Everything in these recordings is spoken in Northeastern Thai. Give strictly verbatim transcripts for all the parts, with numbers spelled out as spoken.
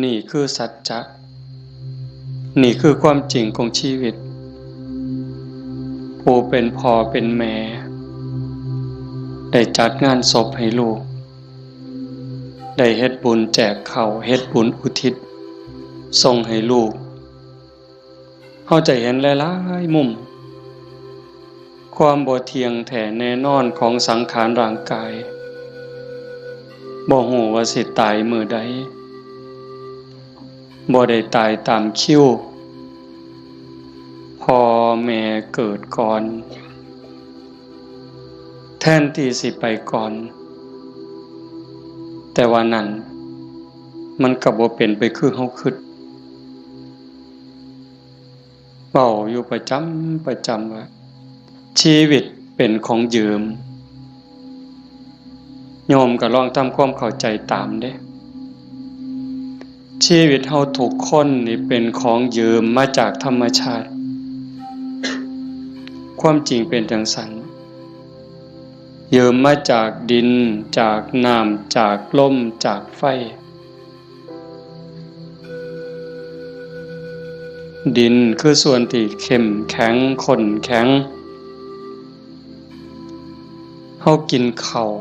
นี่คือสัจจะ นี่คือความจริงของชีวิต ผู้เป็นพ่อเป็นแม่ ได้จัดงานศพให้ลูก ได้เฮ็ดบุญแจกข้าว เฮ็ดบุญอุทิศส่งให้ลูก เฮาจะเห็นหลายๆมุม ความบ่เที่ยงแท้แน่นอนของสังขารร่างกาย บ่ฮู้ว่าสิตายมื้อใด บ่ได้ตายตามคิว พ่อแม่เกิดก่อน แทนที่สิไปก่อน แต่ว่านั่น มันก็บ่เป็นไปคือเฮาคิด เว้าอยู่ประจำประจำว่า ชีวิตเป็นของยืม โยมก็ลองทำความเข้าใจตามเด้ ชีวิตเฮาทุกคนนี่เป็นของยืมมาจากธรรมชาติ ความจริงเป็นจั่งซั้น ยืมมาจากดิน จากน้ำ จากลม จากไฟ ดินคือส่วนที่เข้มแข็ง ข้นแข็ง เฮากินข้าว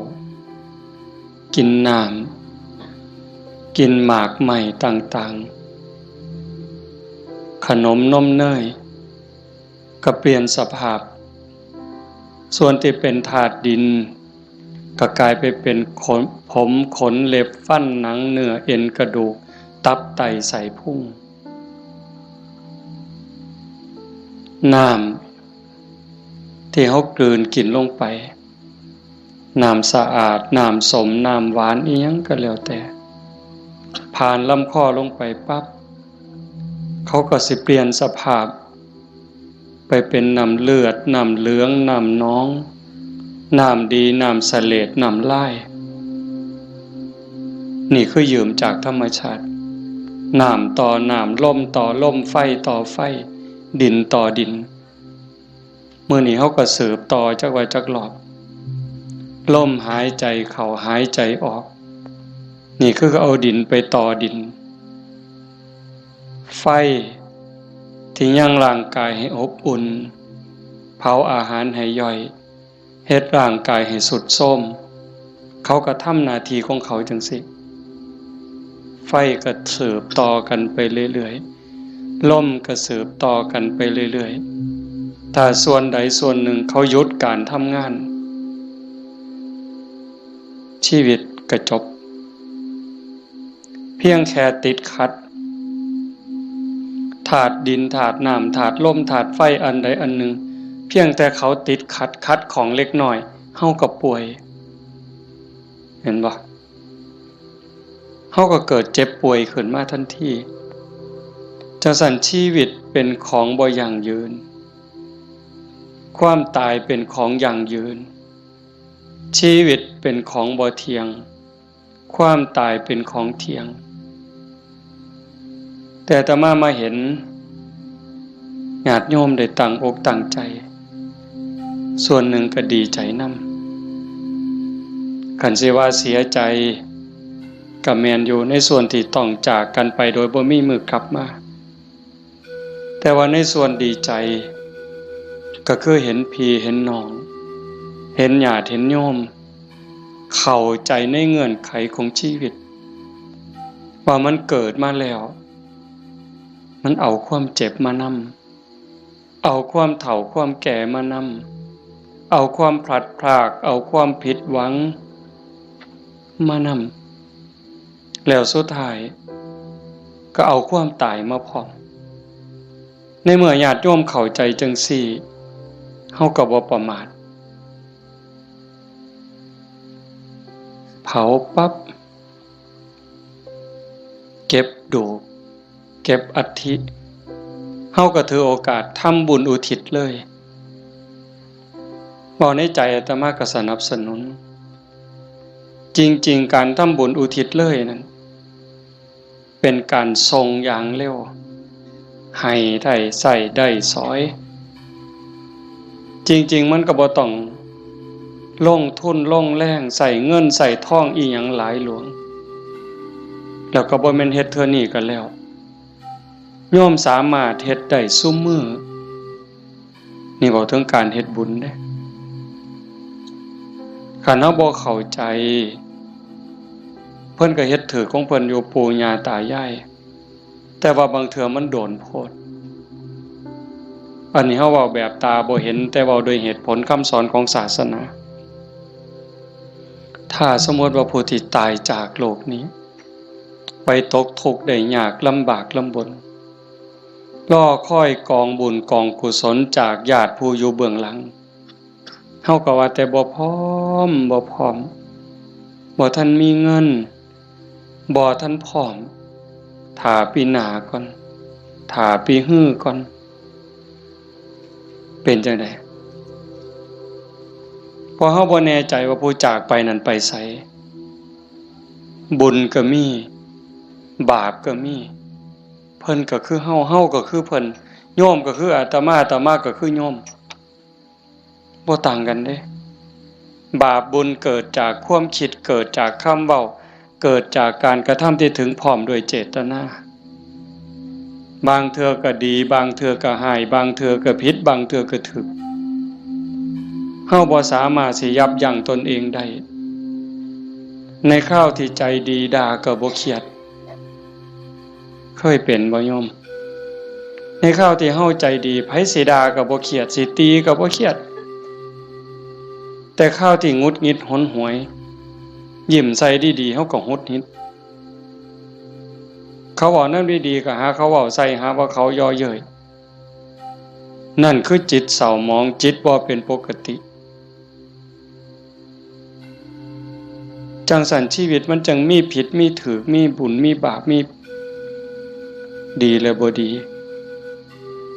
กินน้ำ กินหมากไม้ต่างๆ ขนมนมเนย ก็เปลี่ยนสภาพ ส่วนที่เป็นธาตุดิน ก็กลายไปเป็นขน ผม ขน เล็บ ฟัน หนัง เนื้อ เอ็น กระดูก ตับ ไต ไส้พุง น้ำที่เฮากลืนกินลงไป น้ำสะอาด น้ำส้ม น้ำหวาน อิหยังก็แล้วแต่ ผ่านลำคอลงไปปั๊บ เขาก็สิเปลี่ยนสภาพ ไปเป็นน้ำเลือด น้ำเหลือง น้ำหนอง น้ำดี น้ำเสลด น้ำลาย นี่คือยืมจากธรรมชาติ น้ำต่อน้ำ ลมต่อลม ไฟต่อไฟ ดินต่อดิน มื้อนี้เฮาก็สืบต่อจักว่าจักรอบ ลมหายใจเข้าหายใจออก นี่คือเอาดินไปต่อดิน ไฟที่ยังร่างกายให้อบอุ่น เผาอาหารให้ย่อย เฮ็ดร่างกายให้ทรุดโทรม เขาก็ทำหน้าที่ของเขาจั่งซี้ ไฟก็สืบต่อกันไปเรื่อยๆ ลมก็สืบต่อกันไปเรื่อยๆ ถ้าส่วนใดส่วนหนึ่งเขาหยุดการทำงาน ชีวิตก็จบ เพียงแค่ติดขัด ธาตุดิน ธาตุน้ำ ธาตุลม ธาตุไฟ อันใดอันหนึ่ง เพียงแต่เขาติดขัด ขัดข้องเล็กน้อย เฮาก็ป่วย เห็นบ่ เฮาก็เกิดเจ็บป่วยขึ้นมาทันที จั่งซั้นชีวิตเป็นของบ่ยั่งยืน ความตายเป็นของยั่งยืน ชีวิตเป็นของบ่เที่ยง ความตายเป็นของเที่ยง แต่อาตมามาเห็นญาติโยมได้ตั้งอกตั้งใจ ส่วนหนึ่งก็ดีใจนำ คันสิว่าเสียใจก็แม่นอยู่ ในส่วนที่ต้องจากกันไปโดยบ่มีมื้อกลับมา แต่ว่าในส่วนดีใจ ก็คือเห็นพี่เห็นน้อง เห็นญาติเห็นโยม เข้าใจในเงื่อนไขของชีวิต ว่ามันเกิดมาแล้ว มันเอาความเจ็บมานำ เอาความเฒ่าความแก่มานำ เอาความพลัดพราก เอาความผิดหวังมานำ แล้วสุดท้ายก็เอาความตายมาพร้อม ในเมื่อญาติโยมเข้าใจจั่งซี้ เฮาก็บ่ประมาท เผาปั๊บ เก็บดูก เก็บอัฐิ เฮาก็ถือโอกาสทำบุญอุทิศเลย เว้าในใจอาตมาก็สนับสนุน จริงๆ การทำบุญอุทิศเลยนั้น เป็นการส่งอย่างเร็ว ให้ได้ใช้ได้สอย จริงๆ มันก็บ่ต้องลงทุนลงแรง ใช้เงินใช้ทองอิหยังหลายหลวง แล้วก็บ่แม่นเฮ็ดเทื่อนี้ก็แล้ว โยมสามารถเฮ็ดได้ซุมื้อ นี่เว้าถึงการเฮ็ดบุญเด้ คันเฮาบ่เข้าใจ เพิ่นก็เฮ็ดถืกของเพิ่นอยู่ ปู่ย่าตายาย แต่ว่าบางเทื่อมันโดนโพด อันนี้เฮาเว้าแบบตาบ่เห็น แต่เว้าโดยเหตุผลคำสอนของศาสนา ถ้าสมมติว่าผู้ที่ตายจากโลกนี้ ไปตกทุกข์ได้ยากลำบากลำบน รอคอยกองบุญกองกุศลจากญาติผู้อยู่เบื้องหลัง เฮาก็ว่าแต่บ่พร้อม บ่พร้อม บ่ทันมีเงิน บ่ทันพร้อม ถ้าปีหน้าก่อน ถ้าปีฮือก่อน เป็นจั่งใด เพราะเฮาบ่แน่ใจว่าผู้จากไปนั้นไปไส บุญก็มี บาปก็มี เพิ่นก็คือเฮา เฮาก็คือเพิ่น โยมก็คืออาตมา อาตมาก็คือโยม บ่ต่างกันเด้ บาปบุญเกิดจากความคิด เกิดจากคำเว้า เกิดจากการกระทำที่ถึงพร้อมด้วยเจตนา บางเทื่อก็ดี บางเทื่อก็ฮ้าย บางเทื่อก็ผิด บางเทื่อก็ถูก เฮาบ่สามารถสิยับยั้งตนเองได้ ในคราวที่ใจดีด่าก็บ่เครียด เคยเป็นบ่โยม ในคราวที่เฮาใจดี ไผสิด่าก็บ่เครียด สิตีก็บ่เครียด แต่คราวที่หงุดหงิดหนหวย ยิ้มใส่ดีๆ เฮาก็หงุดหงิด เขาเว้าแนวดีๆ ก็หาเขาเว้าใส่ หาว่าเขาเยาะเย้ย นั่นคือจิตเศร้าหมอง จิตบ่เป็นปกติ จั่งซั้นชีวิตมันจั่งมีผิดมีถูก มีบุญมีบาป มีดีและบ่ดี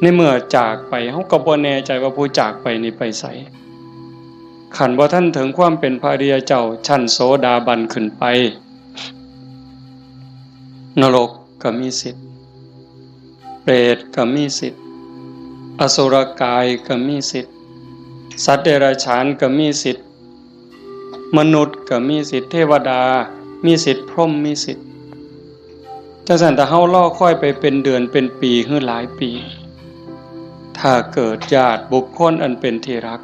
ในเมื่อจากไป เฮาก็บ่แน่ใจว่าผู้จากไปนี่ไปไส คันบ่ทันถึงความเป็นพระอริยเจ้าชั้นโสดาบันขึ้นไป นรกก็มีสิทธิ์ เปรตก็มีสิทธิ์ อสุรกายก็มีสิทธิ์ สัตว์เดรัจฉานก็มีสิทธิ์ มนุษย์ก็มีสิทธิ์ เทวดามีสิทธิ์ พรหมมีสิทธิ์ จั่งซั้นถ้าเฮารอคอยไปเป็นเดือนเป็นปีหรือหลายปี ถ้าเกิดญาติบุคคลอันเป็นที่รัก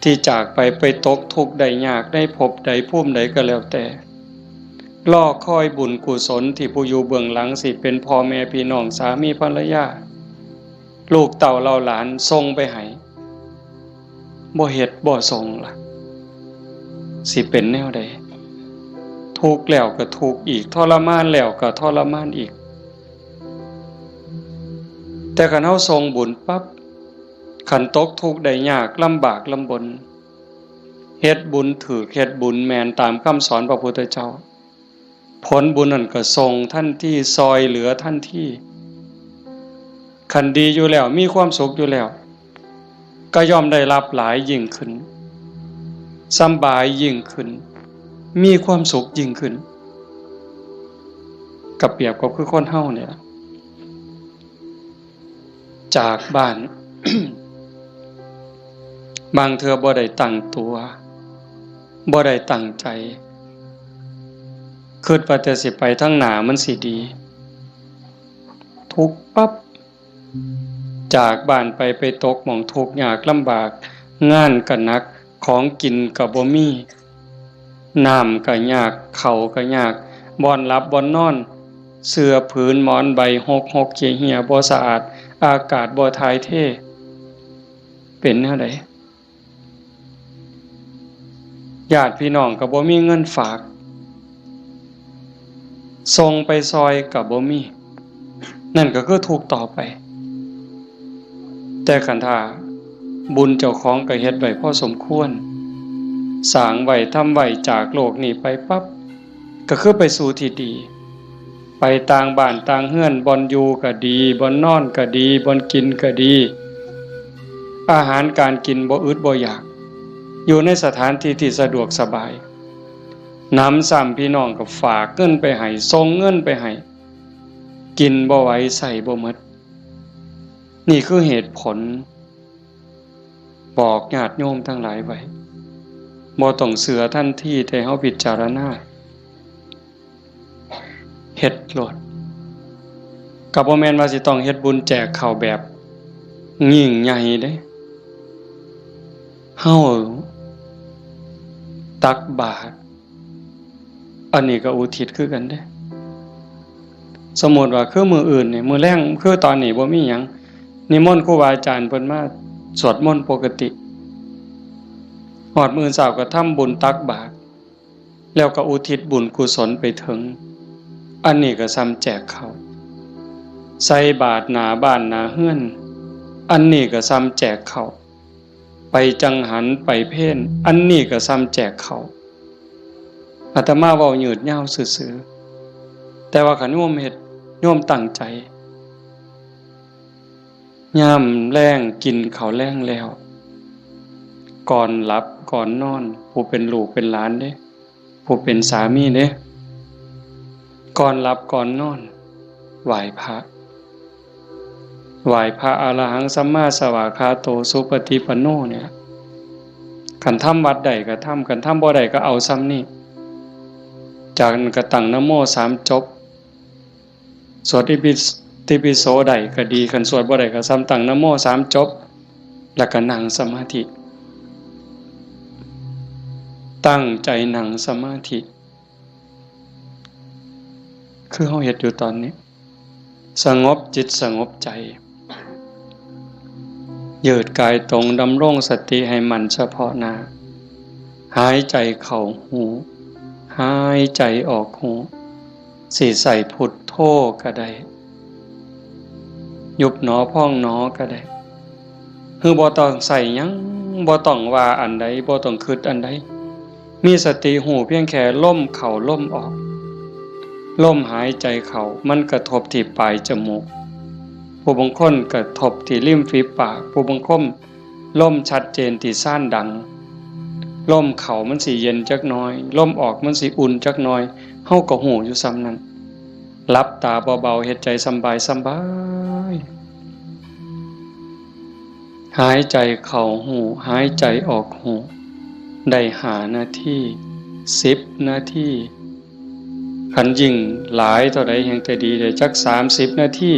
ที่จากไป ไปตกทุกข์ได้ยากในภพใดภูมิใดก็แล้วแต่ รอคอยบุญกุศลที่ผู้อยู่เบื้องหลัง สิเป็นพ่อแม่พี่น้อง สามีภรรยา ลูกเต้าเหล่าหลานส่งไปให้ บ่เฮ็ดบ่ส่งล่ะ สิเป็นแนวใด ทุกข์แล้วก็ทุกข์อีก ทรมานแล้วก็ทรมานอีก แต่คันเฮาส่งบุญปั๊บ คันตกทุกข์ได้ยากลำบากลำบน เฮ็ดบุญถูก เฮ็ดบุญแม่นตามคำสอนพระพุทธเจ้า ผลบุญนั่นก็ส่งทันที ซ่อยเหลือทันที คันดีอยู่แล้ว มีความสุขอยู่แล้ว ก็ย่อมได้รับหลายยิ่งขึ้น สำบายยิ่งขึ้น มีความสุขยิ่งขึ้น ก็เปรียบกับคือคนเฮาเนี่ยล่ะ จากบ้าน บางเทื่อบ่ได้ตั้งตัว บ่ได้ตั้งใจ คิดว่าแต่สิไปทางหน้ามันสิดี ทุกข์ปั๊บ จากบ้านไป ไปตกหม่องทุกข์ยากลำบาก งานก็หนัก ของกินก็บ่มี น้ำก็ยาก ข้าวก็ยาก บ่อนหลับบ่อนนอน เสื่อผืนหมอนใบหกหกเหี่ยเหี่ย บ่สะอาด อากาศบ่ถ่ายเท เป็นแนวใด ญาติพี่น้องก็บ่มีเงินฝาก ส่งไปซ่อยก็บ่มี นั่นก็คือทุกข์ต่อไป แต่คันถ้าบุญเจ้าของก็เฮ็ดไว้พอสมควร สร้างไว้ ทำไว้ จากโลกนี้ไปปั๊บ ก็คือไปสู่ที่ดี ไปต่างบ้านต่างเฮือน บ่อนอยู่ก็ดี บ่อนนอนก็ดี บ่อนกินก็ดี อาหารการกินบ่อึดบ่อยาก อยู่ในสถานที่ที่สะดวกสบาย หนำซ้ำพี่น้องก็ฝากเงินไปให้ ส่งเงินไปให้ กินบ่ไหว ใช้บ่หมด นี่คือเหตุผล บอกญาติโยมทั้งหลายไว้ บ่ต้องเชื่อทันที แต่เฮาพิจารณา เฮ็ดโลด ก็บ่แม่นว่าสิต้องเฮ็ดบุญแจกข้าวแบบยิ่งใหญ่เด้ เฮาตักบาตร อันนี้ก็อุทิศคือกันเด้ สมมุติว่าคือมื้ออื่นนี่ มื้อแลง คือตอนนี้บ่มีหยัง นิมนต์ครูบาอาจารย์เพิ่นมาสวดมนต์ปกติ ฮอดมื้อเช้าก็ทำบุญตักบาตร แล้วก็อุทิศบุญกุศลไปถึง อันนี้ก็ส่ำแจกข้าว ใส่บาตรหน้าบ้านหน้าเฮือน อันนี้ก็ส่ำแจกข้าว ไปจังหันไปเพล อันนี้ก็ส่ำแจกข้าว อาตมาเว้ายืดยาวซื่อๆ แต่ว่าคันโยมเฮ็ด โยมตั้งใจ ยามแลงกินข้าวแลงแล้ว ก่อนหลับก่อนนอน ผู้เป็นลูกเป็นหลานเด้ ผู้เป็นสามีเด้ ก่อนหลับก่อนนอน ไหว้พระ ไหว้พระอรหังสัมมาสวากขาโตสุปฏิปันโนเนี่ย คันทำวัดใดก็ทำ คันทำบ่ได้ก็เอาส่ำนี้ จากนั้นก็ตั้งนะโมสามจบ สวดอิติปิโสได้ก็ดี คันสวดบ่ได้ก็ส่ำตั้งนะโมสามจบ แล้วก็นั่งสมาธิ ตั้งใจนั่งสมาธิ คือเฮาเฮ็ดอยู่ตอนนี้ สงบจิตสงบใจ ยืดกายตรง ดำรงสติให้มั่นเฉพาะหน้า หายใจเข้าฮู้ หายใจออกฮู้ สิใส่พุทโธก็ได้ ยุบหนอพองหนอก็ได้ คือบ่ต้องใส่หยัง บ่ต้องว่าอันใด บ่ต้องคิดอันใด มีสติฮู้เพียงแค่ลมเข้าลมออก ลมหายใจเข้ามันกระทบที่ปลายจมูก ผู้บางคนกระทบที่ริมฝีปาก ผู้บางคนลมชัดเจนที่ซานดัง ลมเข้ามันสิเย็นจักหน่อย ลมออกมันสิอุ่นจักหน่อย เฮาก็ฮู้อยู่ส่ำนั้น หลับตาเบาๆ เฮ็ดใจสำบายสำบาย หายใจเข้าฮู้ หายใจออกฮู้ ได้ห้านาที สิบนาที คันยิ่งหลายเท่าใดแฮ่งแต่ดี ได้จักสามสิบนาที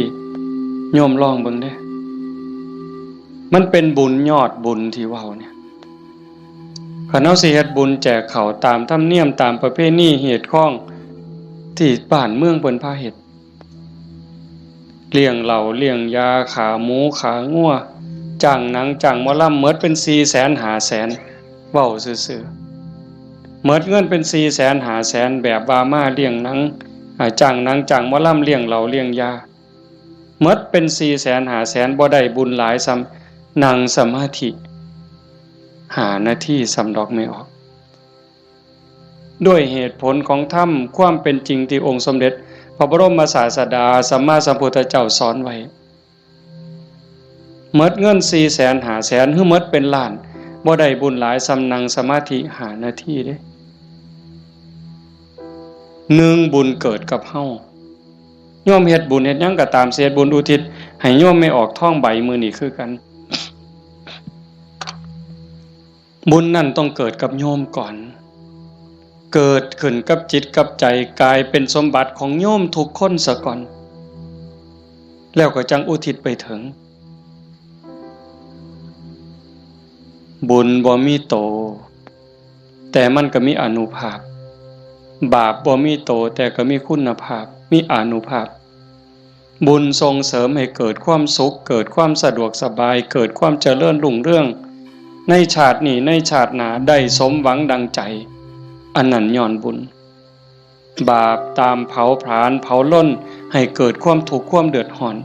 โยมลองเบิ่งเด้ มันเป็นบุญยอดบุญที่เว้าเนี่ย คันเฮาสิเฮ็ดบุญแจกข้าวตามธรรมเนียม ตามประเพณีฮีตคองที่บ้านเมืองเพิ่นพาเฮ็ด เลี้ยงเหล้าเลี้ยงยา ฆ่าหมูฆ่างัว จ้างหนังจ้างหมอลำ หมดเป็นสี่แสนห้าแสน เว้าซื่อๆ หมดเงินเป็นสี่แสนห้าแสน แบบว่ามาเลี้ยงหนัง อ่า จ้างหนังจ้างหมอลำ เลี้ยงเหล้าเลี้ยงยา หมดเป็นสี่แสนห้าแสน บ่ได้บุญหลายส่ำนั่งสมาธิห้านาทีส่ำดอก ไม่ออก ด้วยเหตุผลของธรรม ความเป็นจริงที่องค์สมเด็จพระบรมศาสดาสัมมาสัมพุทธเจ้าสอนไว้ หมดเงินสี่แสนห้าแสน หรือหมดเป็นล้าน บ่ได้บุญหลายส่ำนั่งสมาธิห้านาทีเด้ หนึ่ง บุญเกิดกับเฮา โยมเฮ็ดบุญเฮ็ดหยังก็ตาม สิเฮ็ดบุญอุทิศให้โยมแม่ออกทองใบมื้อนี้คือกัน บุญนั่นต้องเกิดกับโยมก่อน เกิดขึ้นกับจิตกับใจ กลายเป็นสมบัติของโยมทุกคนซะก่อน แล้วก็จั่งอุทิศไปถึง บุญบ่มีโต แต่มันก็มีอานุภาพ บาปบ่มีโต แต่ก็มีคุณภาพ มีอานุภาพ บุญส่งเสริมให้เกิดความสุข เกิดความสะดวกสบาย เกิดความเจริญรุ่งเรือง ในชาตินี้ ในชาติหน้า ได้สมหวังดังใจ อันนั้นย้อนบุญ บาปตามเผาผลาญเผาลนให้เกิดความทุกข์ความเดือดร้อน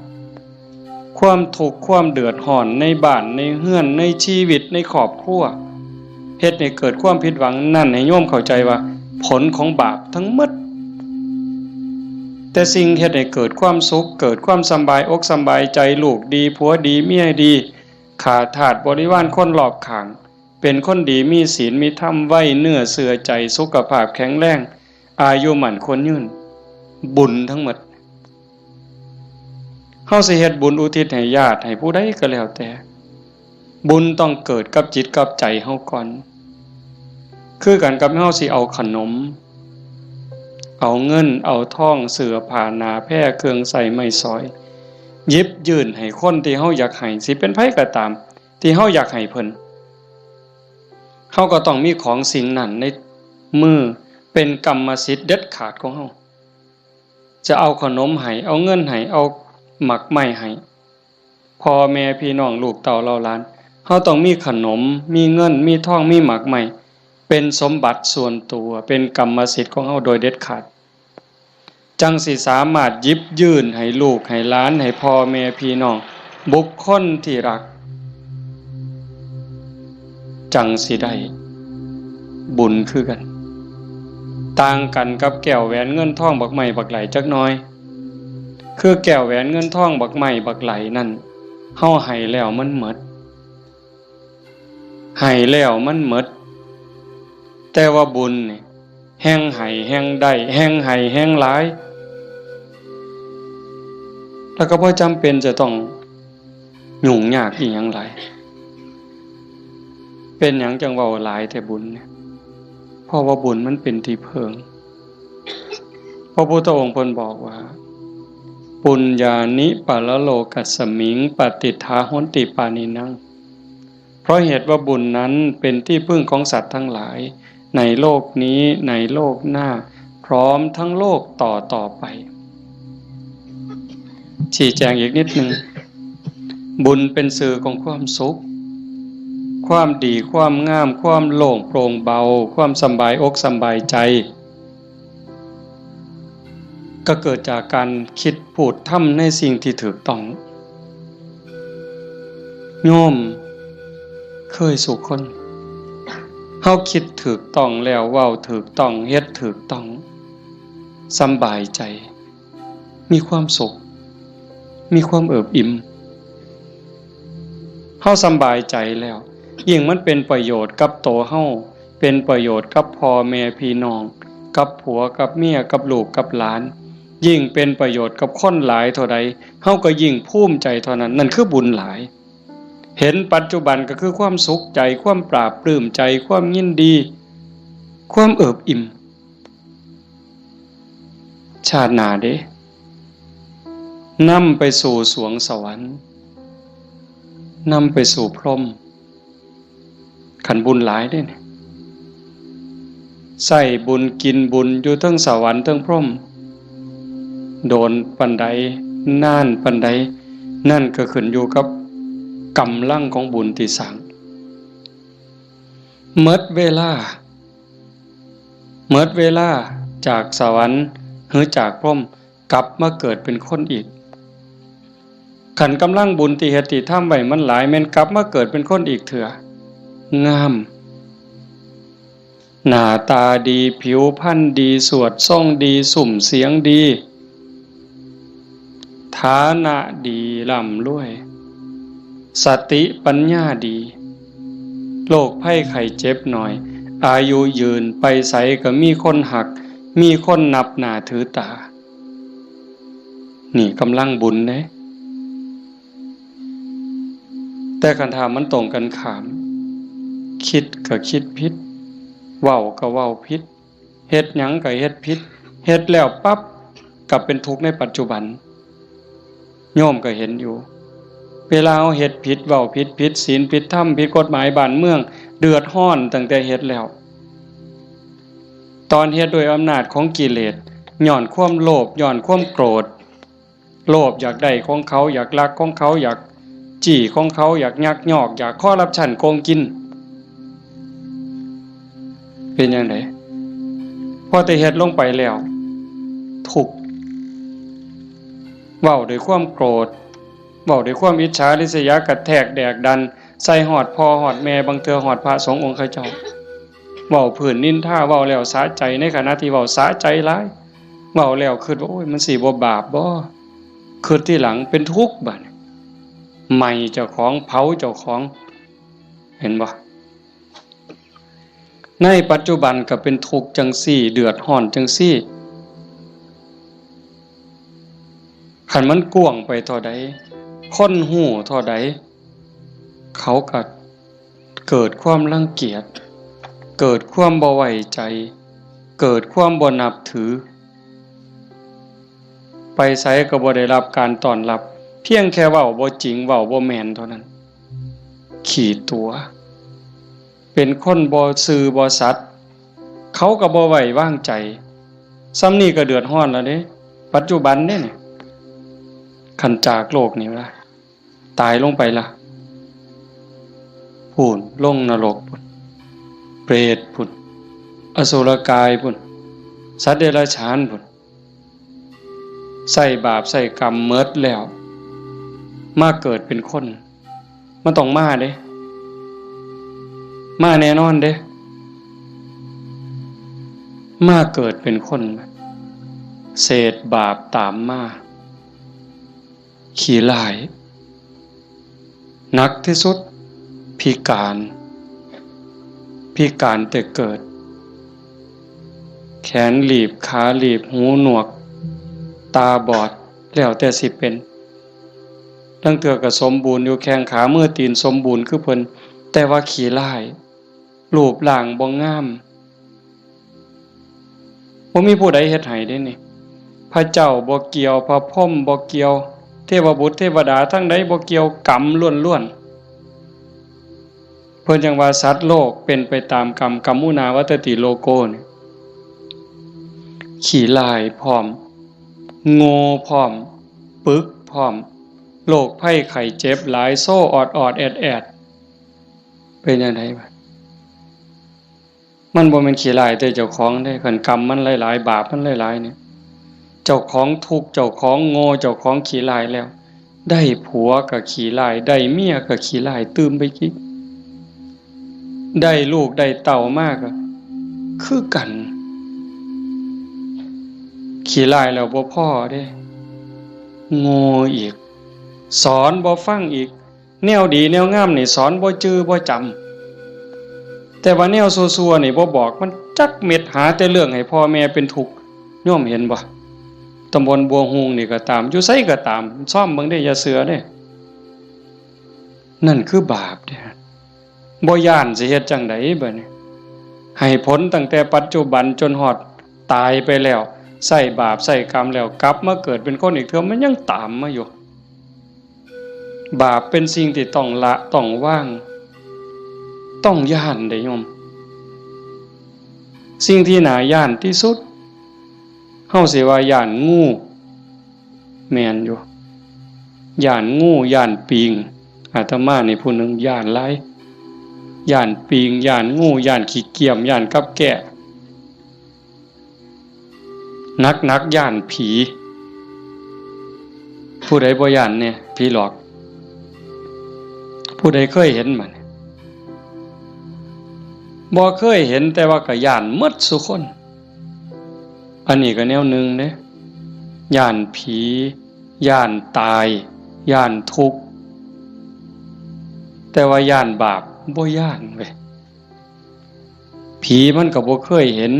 ความทุกข์ความเดือดร้อนในบ้านในเฮือนในชีวิตในครอบครัว เฮ็ดให้เกิดความผิดหวัง นั่นให้โยมเข้าใจว่าผลของบาปทั้งหมด แต่สิ่งเฮ็ดให้เกิดความสุข เกิดความสำบายอกสำบายใจ ลูกดีผัวดีเมียดี ข้าทาสบริวารคนรอบข้าง เป็นคนดีมีศีลมีธรรม ไว้เนื้อเชื่อใจ สุขภาพแข็งแรง อายุมั่นขวัญยืน บุญทั้งหมด เฮาสิเฮ็ดบุญอุทิศให้ญาติให้ผู้ใดก็แล้วแต่ บุญต้องเกิดกับจิตกับใจเฮาก่อน คือกันกับเฮาสิเอาขนม เอาเงินเอาทอง เสื้อผ้าหน้าแพร เครื่องใช้ไม้สอย หยิบยื่นให้คนที่เฮาอยากให้ สิเป็นไผก็ตาม ที่เฮาอยากให้เพิ่น เฮาก็ต้องมีของสิ่งนั้นในมือ เป็นกรรมสิทธิ์เด็ดขาดของเฮา จะเอาขนมให้ เอาเงินให้ เอาหมากไม้ให้ พ่อแม่พี่น้องลูกเต้าเหล่าหลาน เฮาต้องมีขนม มีเงิน มีทอง มีหมากไม้ เป็นสมบัติส่วนตัว เป็นกรรมสิทธิ์ของเฮาโดยเด็ดขาด จั่งสิสามารถหยิบยื่นให้ลูกให้หลาน ให้พ่อแม่พี่น้อง บุคคลที่รัก จั่งสิได้บุญคือกัน ต่างกันกับแก้วแหวนเงินทองบักไม้บักไหลจักหน่อย คือแก้วแหวนเงินทองบักไม้บักไหลนั่น เฮาให้แล้วมันหมด ให้แล้วมันหมด แต่ว่าบุญนี่ แฮ่งให้แฮ่งได้ แฮ่งให้แฮ่งหลาย แล้วก็บ่จำเป็นจะต้องยุ่งยากอีหยังหลาย เป็นหยังจั่งเว้าหลายแต่บุญเนี่ย เพราะว่าบุญมันเป็นที่เพิ่ง พระพุทธองค์เพิ่นบอกว่า ปุญญานิปะระโลกัสสมิง ปะติฏฐาหอนติปาณินัง เพราะเหตุว่าบุญนั้นเป็นที่พึ่งของสัตว์ทั้งหลาย ในโลกนี้ ในโลกหน้า พร้อมทั้งโลกต่อต่อไป ชี้แจงอีกนิดหนึ่ง บุญเป็นสื่อของความสุข ความดี ความงาม ความโล่งโปร่งเบา ความสำบายอกสำบายใจ ก็เกิดจากการคิดพูดทำในสิ่งที่ถูกต้อง โยมเคยสู่คน เฮาคิดถูกต้องแล้ว เว้าถูกต้อง เฮ็ดถูกต้อง สำบายใจ มีความสุข มีความเอิบอิ่ม เฮาสำบายใจแล้ว ยิ่งมันเป็นประโยชน์กับตัวเฮา เป็นประโยชน์กับพ่อแม่พี่น้อง กับผัวกับเมีย กับลูกกับหลาน ยิ่งเป็นประโยชน์กับคนหลายเท่าใด เฮาก็ยิ่งภูมิใจเท่านั้น นั่นคือบุญหลาย เห็นปัจจุบันก็คือความสุขใจ ความปลาบปลื้มใจ ความยินดี ความเอิบอิ่ม ชาติหน้าเด้ นำไปสู่สวงสวรรค์ นำไปสู่พรหม คันบุญหลายเด้เนี่ย ใช้บุญกินบุญอยู่เทิงสวรรค์เทิงพรหม โดนปานใด นานปานใด นั่นก็ขึ้นอยู่กับกำลังของบุญที่สร้าง หมดเวลา หมดเวลาจากสวรรค์หรือจากพรหม กลับมาเกิดเป็นคนอีก คันกำลังบุญที่เฮ็ดที่ทำไว้มันหลาย แม่นกลับมาเกิดเป็นคนอีกเทื่อ งาม หน้าตาดี ผิวพรรณดี สวดทรงดี ซุ่มเสียงดี ฐานะดี ร่ำรวย สติปัญญาดี โรคภัยไข้เจ็บน้อย อายุยืน ไปไสก็มีคนฮัก มีคนนับหน้าถือตา นี่กำลังบุญเด้ แต่คันถ้ามันตรงกันข้าม คิดก็คิดผิด เว้าก็เว้าผิด เฮ็ดหยังก็เฮ็ดผิด เฮ็ดแล้วปั๊บ กลับเป็นทุกข์ในปัจจุบัน โยมก็เห็นอยู่ เวลาเฮาเฮ็ดผิด เว้าผิด ผิดศีล ผิดธรรม ผิดกฎหมายบ้านเมือง เดือดร้อนตั้งแต่เฮ็ดแล้ว ตอนเฮ็ดด้วยอำนาจของกิเลส ย้อนความโลภ ย้อนความโกรธ โลภอยากได้ของเขา อยากลักของเขา อยากจี้ของเขา อยากยักยอก อยากคอร์รัปชันโกงกิน เป็นจั่งใด พอแต่เฮ็ดลงไปแล้ว ทุกข์ เว้าด้วยความโกรธ เว้าด้วยความอิจฉาริษยา กระแทกแดกดัน ใส่ฮอดพ่อฮอดแม่ บางเทื่อฮอดพระสงฆ์องค์เขาเจ้า เว้าพื้นนินทา เว้าแล้วสะใจ ในขณะที่เว้าสะใจหลาย เว้าแล้วคิดว่า โอ้ย มันสิบ่บาปบ่ คิดทีหลังเป็นทุกข์บัดนี้ ไหม้เจ้าของ เผาเจ้าของ เห็นบ่ ในปัจจุบันก็เป็นทุกข์จั่งซี้ เดือดร้อนจั่งซี้ คันมันกว้างไปเท่าใด คนฮู้เท่าใด เขาก็เกิดความรังเกียจ เกิดความบ่ไว้ใจ เกิดความบ่นับถือ ไปไสก็บ่ได้รับการต้อนรับ เพียงแค่เว้าบ่จริง เว้าบ่แม่นเท่านั้น ขี้ตั๋ว เป็นคนบ่ซื่อบ่สัตย์ เขาก็บ่ไว้วางใจ ส่ำนี้ก็เดือดร้อนแล้วเด้ ปัจจุบันเด้นี่ คันจากโลกนี้ละ ตายลงไปละ พู้น ลงนรกพู้น เปรตพู้น อสุรกายพู้น สัตว์เดรัจฉานพู้น ใช้บาปใช้กรรมหมดแล้ว มาเกิดเป็นคน มันต้องมาเด้ มาแน่นอนเด้ มาเกิดเป็นคน เศษบาปตามมา ขี้ร้าย หนักที่สุด พิการ พิการแต่เกิด แขนหลีบ ขาหลีบ หูหนวก ตาบอด แล้วแต่สิเป็น ลางเทื่อก็สมบูรณ์อยู่ แข้งขามือตีนสมบูรณ์คือเพิ่น แต่ว่าขี้ร้าย รูปร่างบ่งาม บ่มีผู้ใดเฮ็ดให้เด้นี่ พระเจ้าบ่เกี่ยว พระพรหมบ่เกี่ยว เทวบุตรเทวดาทั้งใดบ่เกี่ยว กรรมล้วนๆ เพิ่นจั่งว่าสัตว์โลกเป็นไปตามกรรม กัมมุนาวัตติโลโกนี่ ขี้ร้ายพร้อม โง่พร้อม ปึกพร้อม โรคภัยไข้เจ็บหลาย โซออดๆ แอดๆ เป็นจั่งใดบาด มันบ่แม่นขี้ร้ายแต่เจ้าของเด้ คันกรรมมันหลายๆ บาปมันหลายๆ เนี่ย เจ้าของทุกข์ เจ้าของโง่ เจ้าของขี้ร้ายแล้ว ได้ผัวก็ขี้ร้าย ได้เมียก็ขี้ร้ายตื่มไปอีก ได้ลูกได้เต้ามาก็คือกัน ขี้ร้ายแล้วบ่พอเด้ โง่อีก สอนบ่ฟังอีก แนวดีแนวงามนี่สอนบ่จื่อบ่จำ แต่ว่าแนวซั่วๆ นี่บ่บอกมันจักเม็ด หาแต่เรื่องให้พ่อแม่เป็นทุกข์ โยมเห็นบ่ ตำบลบัวฮูงนี่ก็ตาม อยู่ไสก็ตาม ซ่อมเบิ่งเด้ อย่าเชื่อเด้ นั่นคือบาปเด้ บ่ย้านสิเฮ็ดจั่งใดบัดนี้ ให้ผลตั้งแต่ปัจจุบันจนฮอดตายไปแล้ว ใช้บาปใช้กรรมแล้ว กลับมาเกิดเป็นคนอีกเทื่อ มันยังตามมาอยู่ บาปเป็นสิ่งที่ต้องละต้องวาง ต้องย้านเด้โยม สิ่งที่น่าย้านที่สุด เฮาสิว่าย้านงู แม่นอยู่ ย้านงู ย้านปิง อาตมานี่ผู้หนึ่งย้านหลาย ย้านปิง ย้านงู ย้านขี้เกียม ย้านกับแก้ หนักๆ ย้านผี ผู้ใดบ่ย้านแน่ ผีหลอก ผู้ใดเคยเห็นบ่เนี่ย บ่เคยเห็น แต่ว่าก็ย้านหมดซุคน อันนี้ก็แนวหนึ่งเด้ ย้านผี ย้านตาย ย้านทุกข์ แต่ว่าย้านบาปบ่ย้านเว้ย ผีมันก็บ่เคยเห็น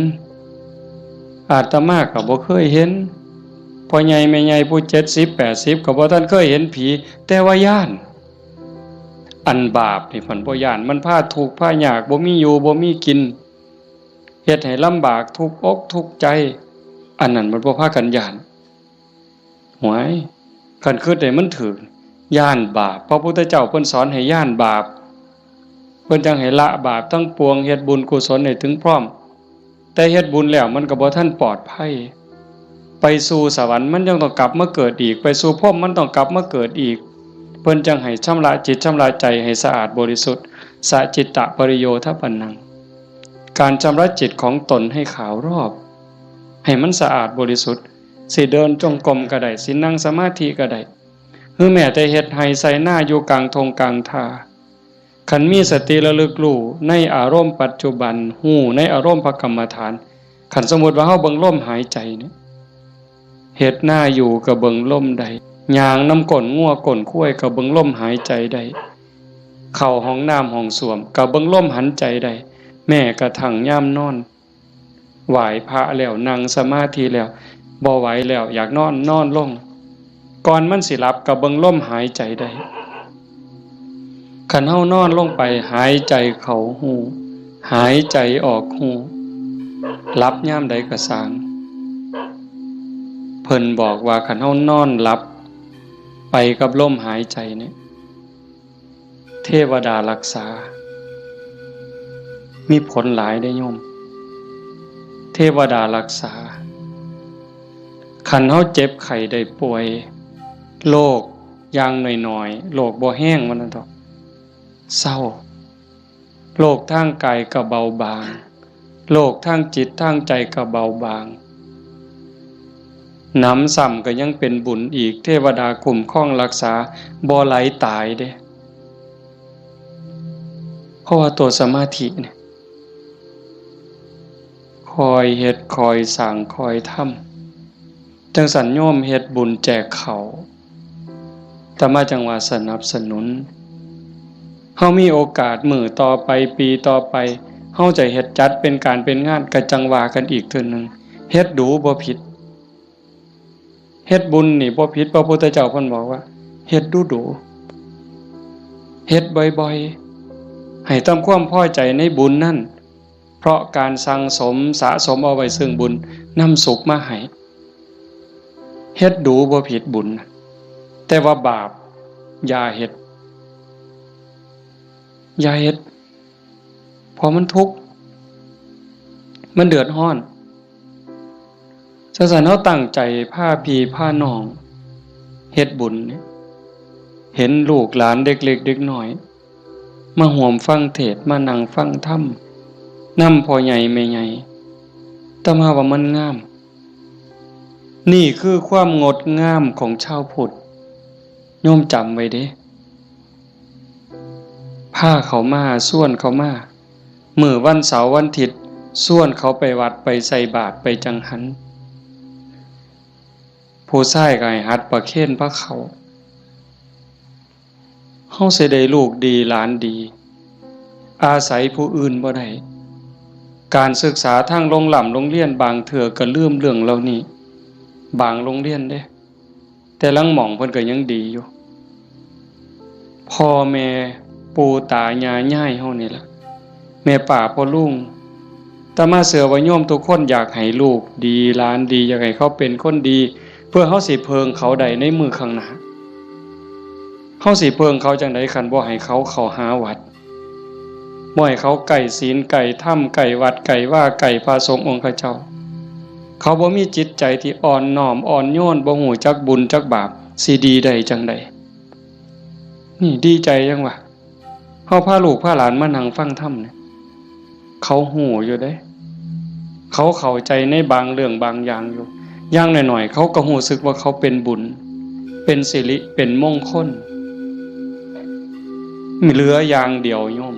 อาตมาก็บ่เคยเห็น พ่อใหญ่แม่ใหญ่ผู้เจ็ดสิบแปดสิบก็บ่ทันเคยเห็นผี แต่ว่าย้าน อันบาปนี่เพิ่นบ่ย้าน มันพาทุกข์พายาก บ่มีอยู่บ่มีกิน เฮ็ดให้ลำบากทุกข์อกทุกข์ใจ อันนั้นมันบ่พากันย้าน หวย คันคิดให้มันถูก ย้านบาป พระพุทธเจ้าเพิ่นสอนให้ย้านบาป เพิ่นจั่งให้ละบาปทั้งปวง เฮ็ดบุญกุศลให้ถึงพร้อม แต่เฮ็ดบุญแล้วมันก็บ่ทันปลอดภัย ไปสู่สวรรค์มันยังต้องกลับมาเกิดอีก ไปสู่พรหมมันต้องกลับมาเกิดอีก เพิ่นจั่งให้ชำระจิตชำระใจให้สะอาดบริสุทธิ์ สะจิตตะปริโยทปปันนัง การชำระจิตของตนให้ขาวรอบ ให้มันสะอาดบริสุทธิ์ สิเดินจงกรมก็ได้ สินั่งสมาธิก็ได้ หรือแม้แต่เฮ็ดไร่ไถนาอยู่กลางท่งกลางท่า คันมีสติระลึกรู้ในอารมณ์ปัจจุบัน รู้ในอารมณ์พระกรรมฐาน คันสมมุติว่าเฮาเบิ่งลมหายใจเนี่ย เฮ็ดนาอยู่ก็เบิ่งลมได้ ย่างนำก้นงัวก้นควายก็เบิ่งลมหายใจได้ เข้าห้องน้ำห้องส้วมก็เบิ่งลมหายใจได้ แม้กระทั่งยามนอน ไหว้พระแล้ว นั่งสมาธิแล้ว บ่ไหวแล้ว อยากนอน นอนลง ก่อนมันสิหลับก็เบิ่งลมหายใจได้ คันเฮานอนลงไป หายใจเข้ารู้ หายใจออกรู้ หลับยามใดก็ซ่าง เพิ่นบอกว่าคันเฮานอนหลับไปกับลมหายใจเนี่ย เทวดารักษา มีผลหลายเด้อโยม เทวดารักษา คันเฮาเจ็บไข้ได้ป่วย โรคอย่างน้อยๆ โรคบ่แฮงว่าซั่นเถาะ เซา โรคทางกายก็เบาบาง โรคทางจิตทางใจก็เบาบาง หนำซ้ำก็ยังเป็นบุญอีก เทวดาคุ้มครองรักษา บ่ไหลตายเด้ เพราะว่าตัวสมาธิเนี่ย คอยเฮ็ด คอยสร้าง คอยทำ จั่งซั้นโยมเฮ็ดบุญแจกข้าว อาตมาจั่งว่าสนับสนุน เฮามีโอกาสมื้อต่อไป ปีต่อไป เฮาจะเฮ็ดจัดเป็นการเป็นงาน ก็จั่งว่ากันอีกเทื่อหนึ่ง เฮ็ดดูบ่ผิด เฮ็ดบุญนี่บ่ผิด พระพุทธเจ้าเพิ่นบอกว่า เฮ็ดดูดู เฮ็ดบ่อยๆ ให้ทำความพอใจในบุญนั่น เพราะการสั่งสมสะสมเอาไว้ซึ่งบุญ นำสุขมาให้ เฮ็ดดูบ่ผิดบุญ แต่ว่าบาป อย่าเฮ็ด อย่าเฮ็ด เพราะมันทุกข์ มันเดือดร้อน จั่งซั้นเฮาตั้งใจพาพี่พาน้องเฮ็ดบุญเนี่ย เห็นลูกหลานเด็กเล็กเด็กน้อย มาร่วมฟังเทศน์ มานั่งฟังธรรม นำพ่อใหญ่แม่ใหญ่ อาตมาว่ามันงาม นี่คือความงดงามของชาวพุทธ โยมจำไว้เด้ พาเขามา ชวนเขามา มื้อวันเสาร์วันอาทิตย์ ชวนเขาไปวัด ไปใส่บาตร ไปจังหัน ผู้ชายก็ให้หัดประเคนพาเข้า เฮาสิได้ลูกดีหลานดี อาศัยผู้อื่นบ่ได้ การศึกษาทางโรงร่ำโรงเรียนบางเทื่อก็ลืมเรื่องเหล่านี้ บางโรงเรียนเด้ แต่ลางหม่องเพิ่นก็ยังดีอยู่ พ่อแม่ปู่ตายายยายเฮานี่ล่ะ แม่ป้าพ่อลุง อาตมาเชื่อว่าโยมทุกคนอยากให้ลูกดีหลานดี อยากให้เขาเป็นคนดี เพื่อเฮาสิเพิ่งเขาได้ในมื้อข้างหน้า เฮาสิเพิ่งเขาจั่งใดคันบ่ให้เขาเข้าหาวัด บ่ให้เขาใกล้ศีลใกล้ธรรม ใกล้วัดใกล้วา ใกล้พระสงฆ์องค์ข้าเจ้า เขาบ่มีจิตใจที่อ่อนน้อมอ่อนโยน บ่ฮู้จักบุญจักบาป สิดีได้จั่งใด นี่ดีใจจั่งวะ เฮาพาลูกพาหลานมานั่งฟังธรรมเนี่ย เขาฮู้อยู่เด้ เขาเข้าใจในบางเรื่องบางอย่างอยู่ อย่างน้อยๆ เขาก็รู้สึกว่าเขาเป็นบุญ เป็นสิริ เป็นมงคล เหลืออย่างเดียวโยม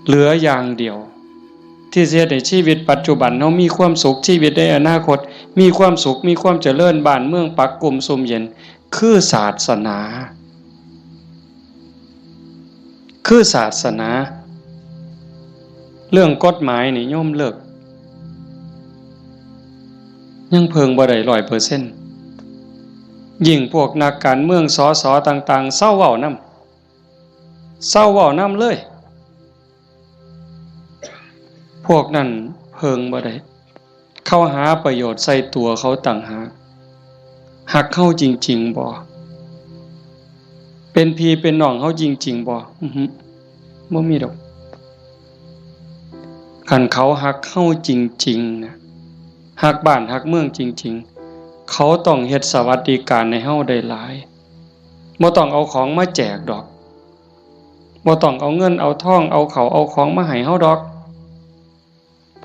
เหลืออย่างเดียว ที่สิเฮ็ดให้ชีวิตปัจจุบันเฮามีความสุข ชีวิตในอนาคตมีความสุข มีความเจริญ บ้านเมืองปักกุมซุ่มเย็น คือศาสนา คือศาสนา เรื่องกฎหมายนี่โยมเลิก ยังเพิ่งบ่ได้ร้อยเปอร์เซ็นต์ ยิ่งพวกนักการเมือง สส ต่างๆ เซาเว้านำ เซาเว้านำเลย พวกนั้นเพิ่งบ่ได้ เขาหาประโยชน์ใส่ตัวเขาต่างหาก ฮักเฮาจริงๆบ่ เป็นพี่เป็นน้องเฮาจริงๆบ่ อื้อหือ บ่มีดอก คันเขาฮักเฮาจริงๆ นะ ฮักบ้านฮักเมืองจริงๆ เขาต้องเฮ็ดสวัสดิการให้เฮาได้หลาย บ่ต้องเอาของมาแจกดอก บ่ต้องเอาเงินเอาทอง เอาข้าวเอาของมาให้เฮาดอก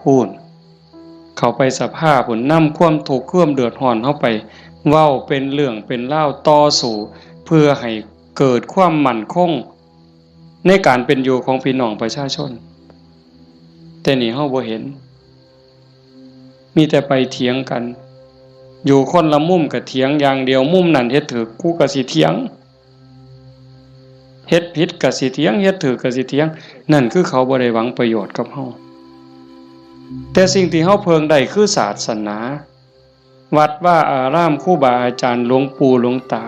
พู้น เข้าไปสภาพู้น นำความทุกข์ความเดือดร้อนเฮาไป เว้าเป็นเรื่องเป็นราว ต่อสู้ เพื่อให้เกิดความมั่นคง ในการเป็นอยู่ของพี่น้องประชาชน แต่นี่เฮาบ่เห็น มีแต่ไปเถียงกัน อยู่คนละมุมก็เถียงอย่างเดียว มุมนั้นเฮ็ดถูก กูก็สิเถียง เฮ็ดผิดก็สิเถียง เฮ็ดถูกก็สิเถียง นั่นคือเขาบ่ได้หวังประโยชน์กับเฮา แต่สิ่งที่เฮาเพิ่งได้คือศาสนา วัดวาอาราม ครูบาอาจารย์ หลวงปู่หลวงตา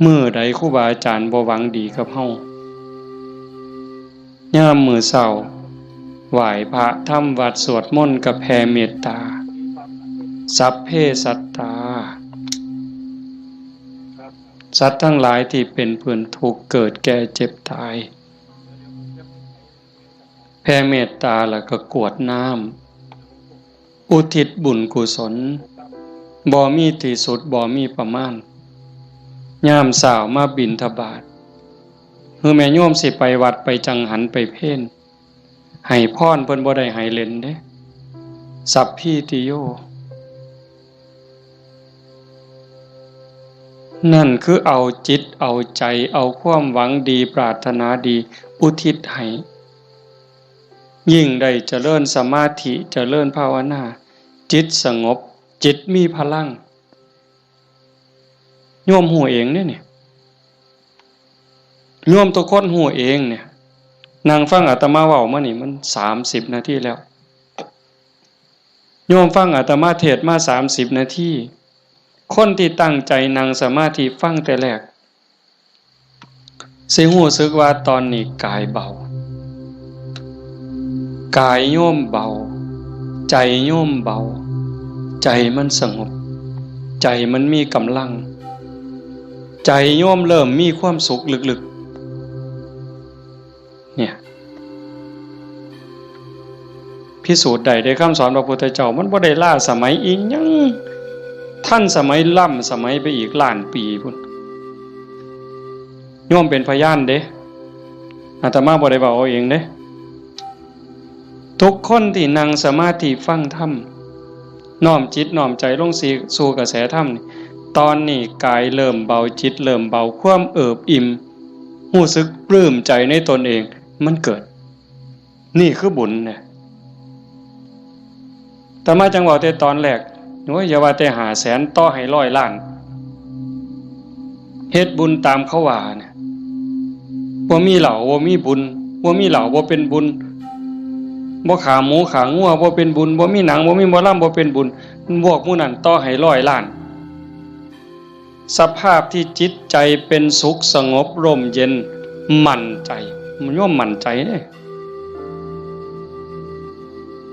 มื้อใดครูบาอาจารย์บ่หวังดีกับเฮา ยามมื้อเช้า ไหว้พระทำวัตรสวดมนต์กับแผ่เมตตา สัพเพสัตตา สัตว์ทั้งหลายที่เป็นเพื่อนทุกข์เกิดแก่เจ็บตาย แผ่เมตตาแล้วก็กรวดน้ำ อุทิศบุญกุศล บ่มีที่สุด บ่มีประมาณ ยามเช้ามาบิณฑบาต คือแม่โยมสิไปวัดไปจังหันไปเพล ให้พรเพิ่นบ่ได้ให้เล่นเด้ สัพพีติโย นั่นคือเอาจิตเอาใจ เอาความหวังดีปรารถนาดีอุทิศให้ ยิ่งได้เจริญสมาธิเจริญภาวนา จิตสงบ จิตมีพลัง โยมฮู้เองเด้เนี่ย โยมทุกคนฮู้เองเนี่ย นั่งฟังอาตมาเว้ามานี่มันสามสิบนาทีแล้ว โยมฟังอาตมาเทศน์มาสามสิบนาที คนที่ตั้งใจนั่งสมาธิฟังแต่แรก สิฮู้สึกว่าตอนนี้กายเบา กายโยมเบา ใจโยมเบา ใจมันสงบ ใจมันมีกำลัง ใจโยมเริ่มมีความสุขลึกๆ เนี่ย พิสูจน์ได้เด้ คำสอนพระพุทธเจ้า มันบ่ได้ล้าสมัยอีหยัง ทันสมัยล้ำสมัยไปอีกล้านปีพุ้น โยมเป็นพยานเด้ อาตมาบ่ได้เว้าเอาเองเด้ ทุกคนที่นั่งสมาธิฟังธรรม น้อมจิตน้อมใจลงสู่กระแสธรรมนี่ ตอนนี้กายเริ่มเบา จิตเริ่มเบา ความเอิบอิ่ม ฮู้สึกปลื้มใจในตนเอง มันเกิด นี่คือบุญเนี่ย อาตมาจั่งเว้าแต่ตอนแรก โอ้ย อย่าว่าแต่ห้าแสน ต่อให้ร้อยล้าน เฮ็ดบุญตามเขาว่าเนี่ย บ่มีเหล้าบ่มีบุญ บ่มีเหล้าบ่เป็นบุญ บ่ฆ่าหมูฆ่างัวบ่เป็นบุญ บ่มีหนังบ่มีหมอลำบ่เป็นบุญ พวกหมู่นั้นต่อให้ร้อยล้าน สภาพที่จิตใจเป็นสุขสงบร่มเย็น มั่นใจ มันย่อมมั่นใจเด้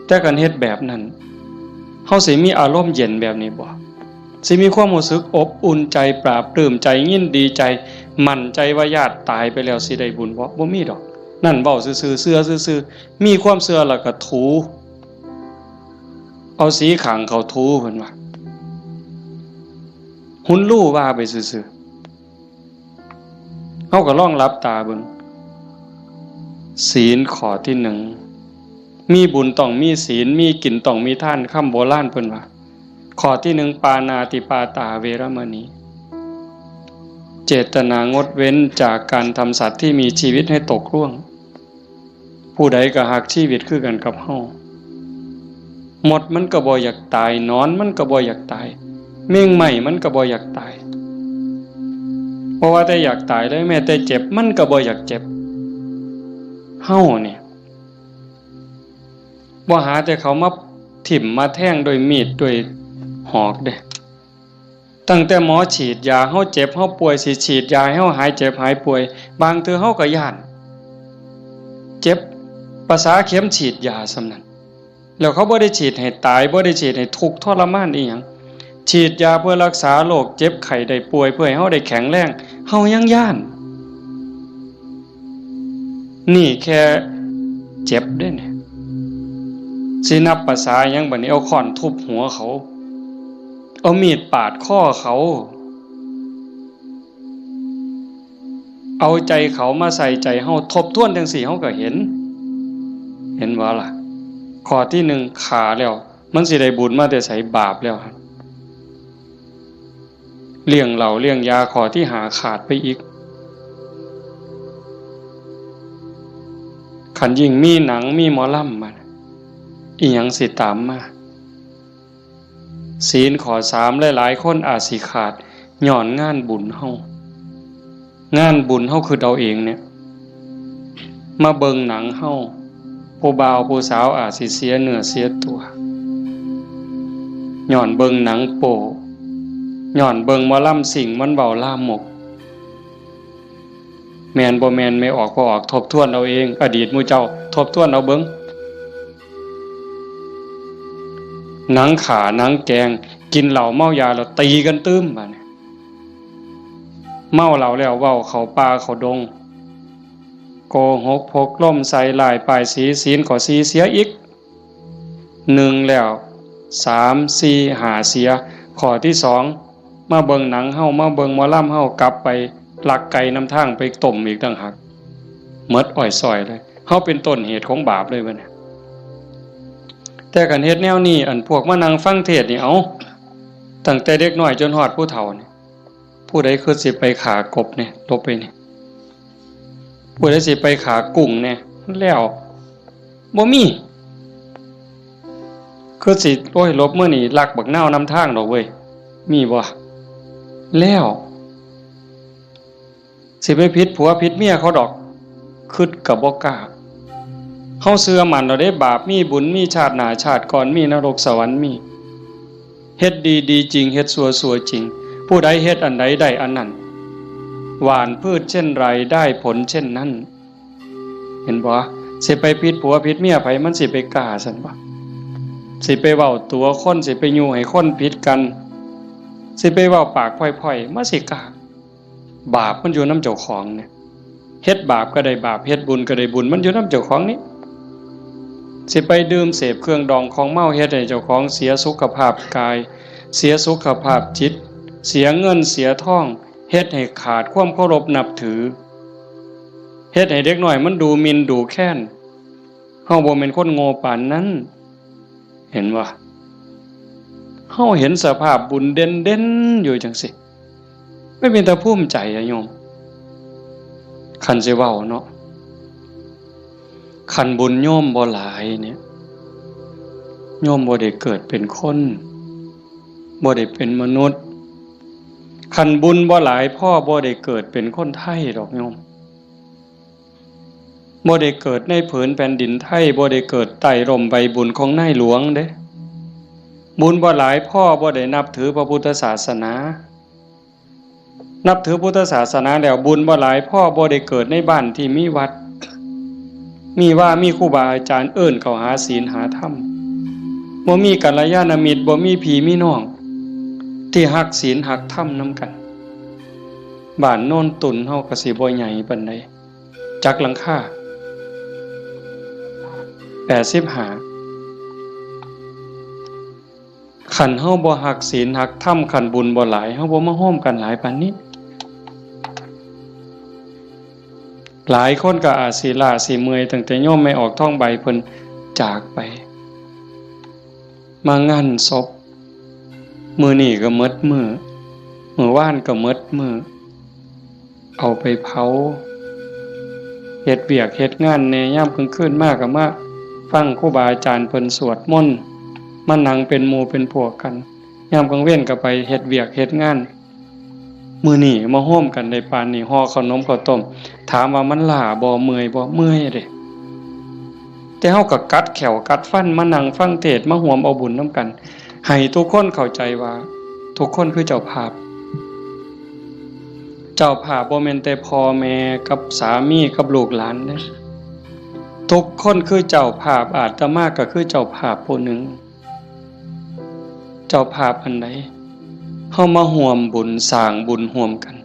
แต่การเฮ็ดแบบนั้น เฮาสิมีอารมณ์เย็นแบบนี้บ่ สิมีความรู้สึกอบอุ่นใจ ปลาบปลื้มใจ ยินดีใจ มั่นใจว่าญาติตายไปแล้วสิได้บุญบ่ บ่มีดอก นั่นเว้าซื่อๆ เชื่อซื่อๆ มีความเชื่อแล้วก็ถู เอาสีข้างเขาถูเพิ่นว่า หุนลู่ว่าไปซื่อๆ เฮาก็ลองหลับตาเบิ่ง ศีลข้อที่หนึ่ง มีบุญต้องมีศีล มีกินต้องมีทาน คำโบราณเพิ่นว่า ข้อที่หนึ่ง ปาณาติปาตาเวรมณี เจตนางดเว้นจากการทำสัตว์ที่มีชีวิตให้ตกร่วง ผู้ใดก็ฮักชีวิตคือกันกับเฮา มดมันก็บ่อยากตาย หนอนมันก็บ่อยากตาย แมงไหม้มันก็บ่อยากตาย บ่ว่าแต่อยากตายเลย แม้แต่เจ็บมันก็บ่อยากเจ็บ เฮาเนี่ย บ่หาแต่เขามาถิ่มมาแทงด้วยมีดด้วยหอกเด้ ตั้งแต่หมอฉีดยา เฮาเจ็บเฮาป่วย สิฉีดยาให้เฮาหายเจ็บหายป่วย บางเทื่อเฮาก็ย้าน เจ็บประสาเข็มฉีดยาส่ำนั้น แล้วเขาบ่ได้ฉีดให้ตาย บ่ได้ฉีดให้ทุกข์ทรมานอีหยัง ฉีดยาเพื่อรักษาโรคเจ็บไข้ได้ป่วย เพื่อให้เฮาได้แข็งแรง เฮายังย้าน นี่แค่เจ็บเด้เนี่ย สินับประสาหยังบัดนี้ เอาค้อนทุบหัวเขา เอามีดปาดคอเขา เอาใจเขามาใส่ใจเฮา ทบทวนจั่งซี้เฮาก็เห็น เห็นบ่ล่ะ ข้อที่หนึ่งฆ่าแล้ว มันสิได้บุญมาแต่ไส บาปแล้วหั่น เลี้ยงเหล้าเลี้ยงยาข้อที่ห้าขาดไปอีก คันยิ่งมีหนังมีหมอลำมา อีหยังสิตามมา ศีลข้อสามหลายๆคนอาจสิขาด ย้อนงานบุญเฮา งานบุญเฮาคิดเอาเองเนี่ย มาเบิ่งหนังเฮา ผู้บ่าวผู้สาวอาจสิเสียเนื้อเสียตัว ย้อนเบิ่งหนังโป๊ ย้อนเบิ่งหมอลำซิ่งมันเว้าลามก แม่นบ่แม่น แม่ออกบ่ออก ทบทวนเอาเอง อดีตหมู่เจ้า ทบทวนเอาเบิ่ง หนังฆ่าหนังแกล้ง กินเหล้าเมายาแล้วตีกันตื่มบาดนี้ เมาเหล้าแล้วเว้าเข้าป่าเข้าดง โกหกพกลมใส่ร้ายป้ายสี ศีลข้อสี่เสียอีก หนึ่งแล้ว สาม สี่ ห้า เสีย ข้อที่สอง มาเบิ่งหนังเฮา มาเบิ่งหมอลำเฮา กลับไปลักไก่นำทางไปต้มอีกต่างหาก หมดอ้อยส้อยเลย เฮาเป็นต้นเหตุของบาปเลยบัดนี้ แต่คันเฮ็ดแนวนี้ อันพวกมานั่งฟังเทศน์นี่ เอ้า ตั้งแต่เด็กน้อยจนฮอดผู้เฒ่านี่ ผู้ใดคือสิไปฆ่ากบเนี่ย หลบไปนี่ ผู้ใดสิไปฆ่ากุ้งเนี่ย แล้ว บ่มี คือสิ โอ้ย หลบมื้อนี้ลักบักนาวนำทางดอกเว้ย มีบ่ แล้ว สิไปผิดผัวผิดเมียเขาดอก คิดก็บ่กล้า เฮาเชื่อมั่นแล้วเด้ บาปมี บุญมี ชาติหน้าชาติก่อนมี นรกสวรรค์มี เฮ็ดดีดีจริง เฮ็ดชั่วชั่วจริง ผู้ใดเฮ็ดอันใดได้อันนั้น หว่านพืชเช่นไรได้ผลเช่นนั้น เห็นบ่ สิไปผิดผัวผิดเมียไผ มันสิไปกล้าซั่นบ่ สิไปเว้าตั๋วคน สิไปยุให้คนผิดกัน สิไปเว้าปากพร่อยๆ มันสิกล้า บาปมันอยู่นำเจ้าของเนี่ย เฮ็ดบาปก็ได้บาป เฮ็ดบุญก็ได้บุญ มันอยู่นำเจ้าของนี่ สิไปดื่มเสพเครื่องดองของเมา เฮ็ดให้เจ้าของเสียสุขภาพกาย เสียสุขภาพจิต เสียเงินเสียทอง เฮ็ดให้ขาดความเคารพนับถือ เฮ็ดให้เด็กน้อยมันดูหมิ่นดูแคลน เฮาบ่แม่นคนโง่ปานนั้น เห็นบ่ เฮาเห็นสภาพบุญเด่นๆ อยู่จังซี่ มันเป็นตาภูมิใจอะโยม คันสิเว้าเนาะ คันบุญโยมบ่หลายเนี่ย โยมบ่ได้เกิดเป็นคน บ่ได้เป็นมนุษย์ คันบุญบ่หลายพอ บ่ได้เกิดเป็นคนไทยดอกโยม บ่ได้เกิดในผืนแผ่นดินไทย บ่ได้เกิดใต้ร่มใบบุญของนายหลวงเด้ บุญบ่หลายพอ บ่ได้นับถือพระพุทธศาสนา นับถือพุทธศาสนาแล้ว บุญบ่หลายพอ บ่ได้เกิดในบ้านที่มีวัด มีวา มีครูบาอาจารย์เอิ้นเข้าหาศีลหาธรรม บ่มีกัลยาณมิตร บ่มีพี่มีน้อง ที่ฮักศีลฮักธรรมนำกัน บ้านโนนตุ่นเฮาก็สิบ่ใหญ่ปานใด จักหลังคา แปดสิบห้า คันเฮาบ่ฮักศีลฮักธรรม คันบุญบ่หลาย เฮาบ่มาโฮมกันหลายปานนี้ หลายคนก็อาจสิล้าสิเมื่อย ตั้งแต่โยมแม่ออกทองใบเพิ่นจากไป มางานศพ มื้อนี้ก็หมดมื้อ มื้อวานก็หมดมื้อ เอาไปเผา เฮ็ดเวียกเฮ็ดงานแหน่ ยามกลางคืนมาก็มาฟังครูบาอาจารย์เพิ่นสวดมนต์ มานั่งเป็นหมู่เป็นพวกกัน ยามกลางเว็นก็ไปเฮ็ดเวียกเฮ็ดงาน มื้อนี้มาโฮมกันได้ปานนี้ ห่อขนมข้าวต้ม ถามว่ามันล้าบ่ เมื่อยบ่ เมื่อยเด้ แต่เฮาก็กัดแข้วกัดฟันมานั่งฟังเทศน์ มาร่วมเอาบุญนำกัน ให้ทุกคนเข้าใจว่าทุกคนคือเจ้าภาพ เจ้าภาพบ่แม่นแต่พ่อแม่กับสามีกับลูกหลานเด้ ทุกคนคือเจ้าภาพ อาตมาก็คือเจ้าภาพผู้หนึ่ง เจ้าภาพอันใด เฮามาร่วมบุญสร้างบุญร่วมกัน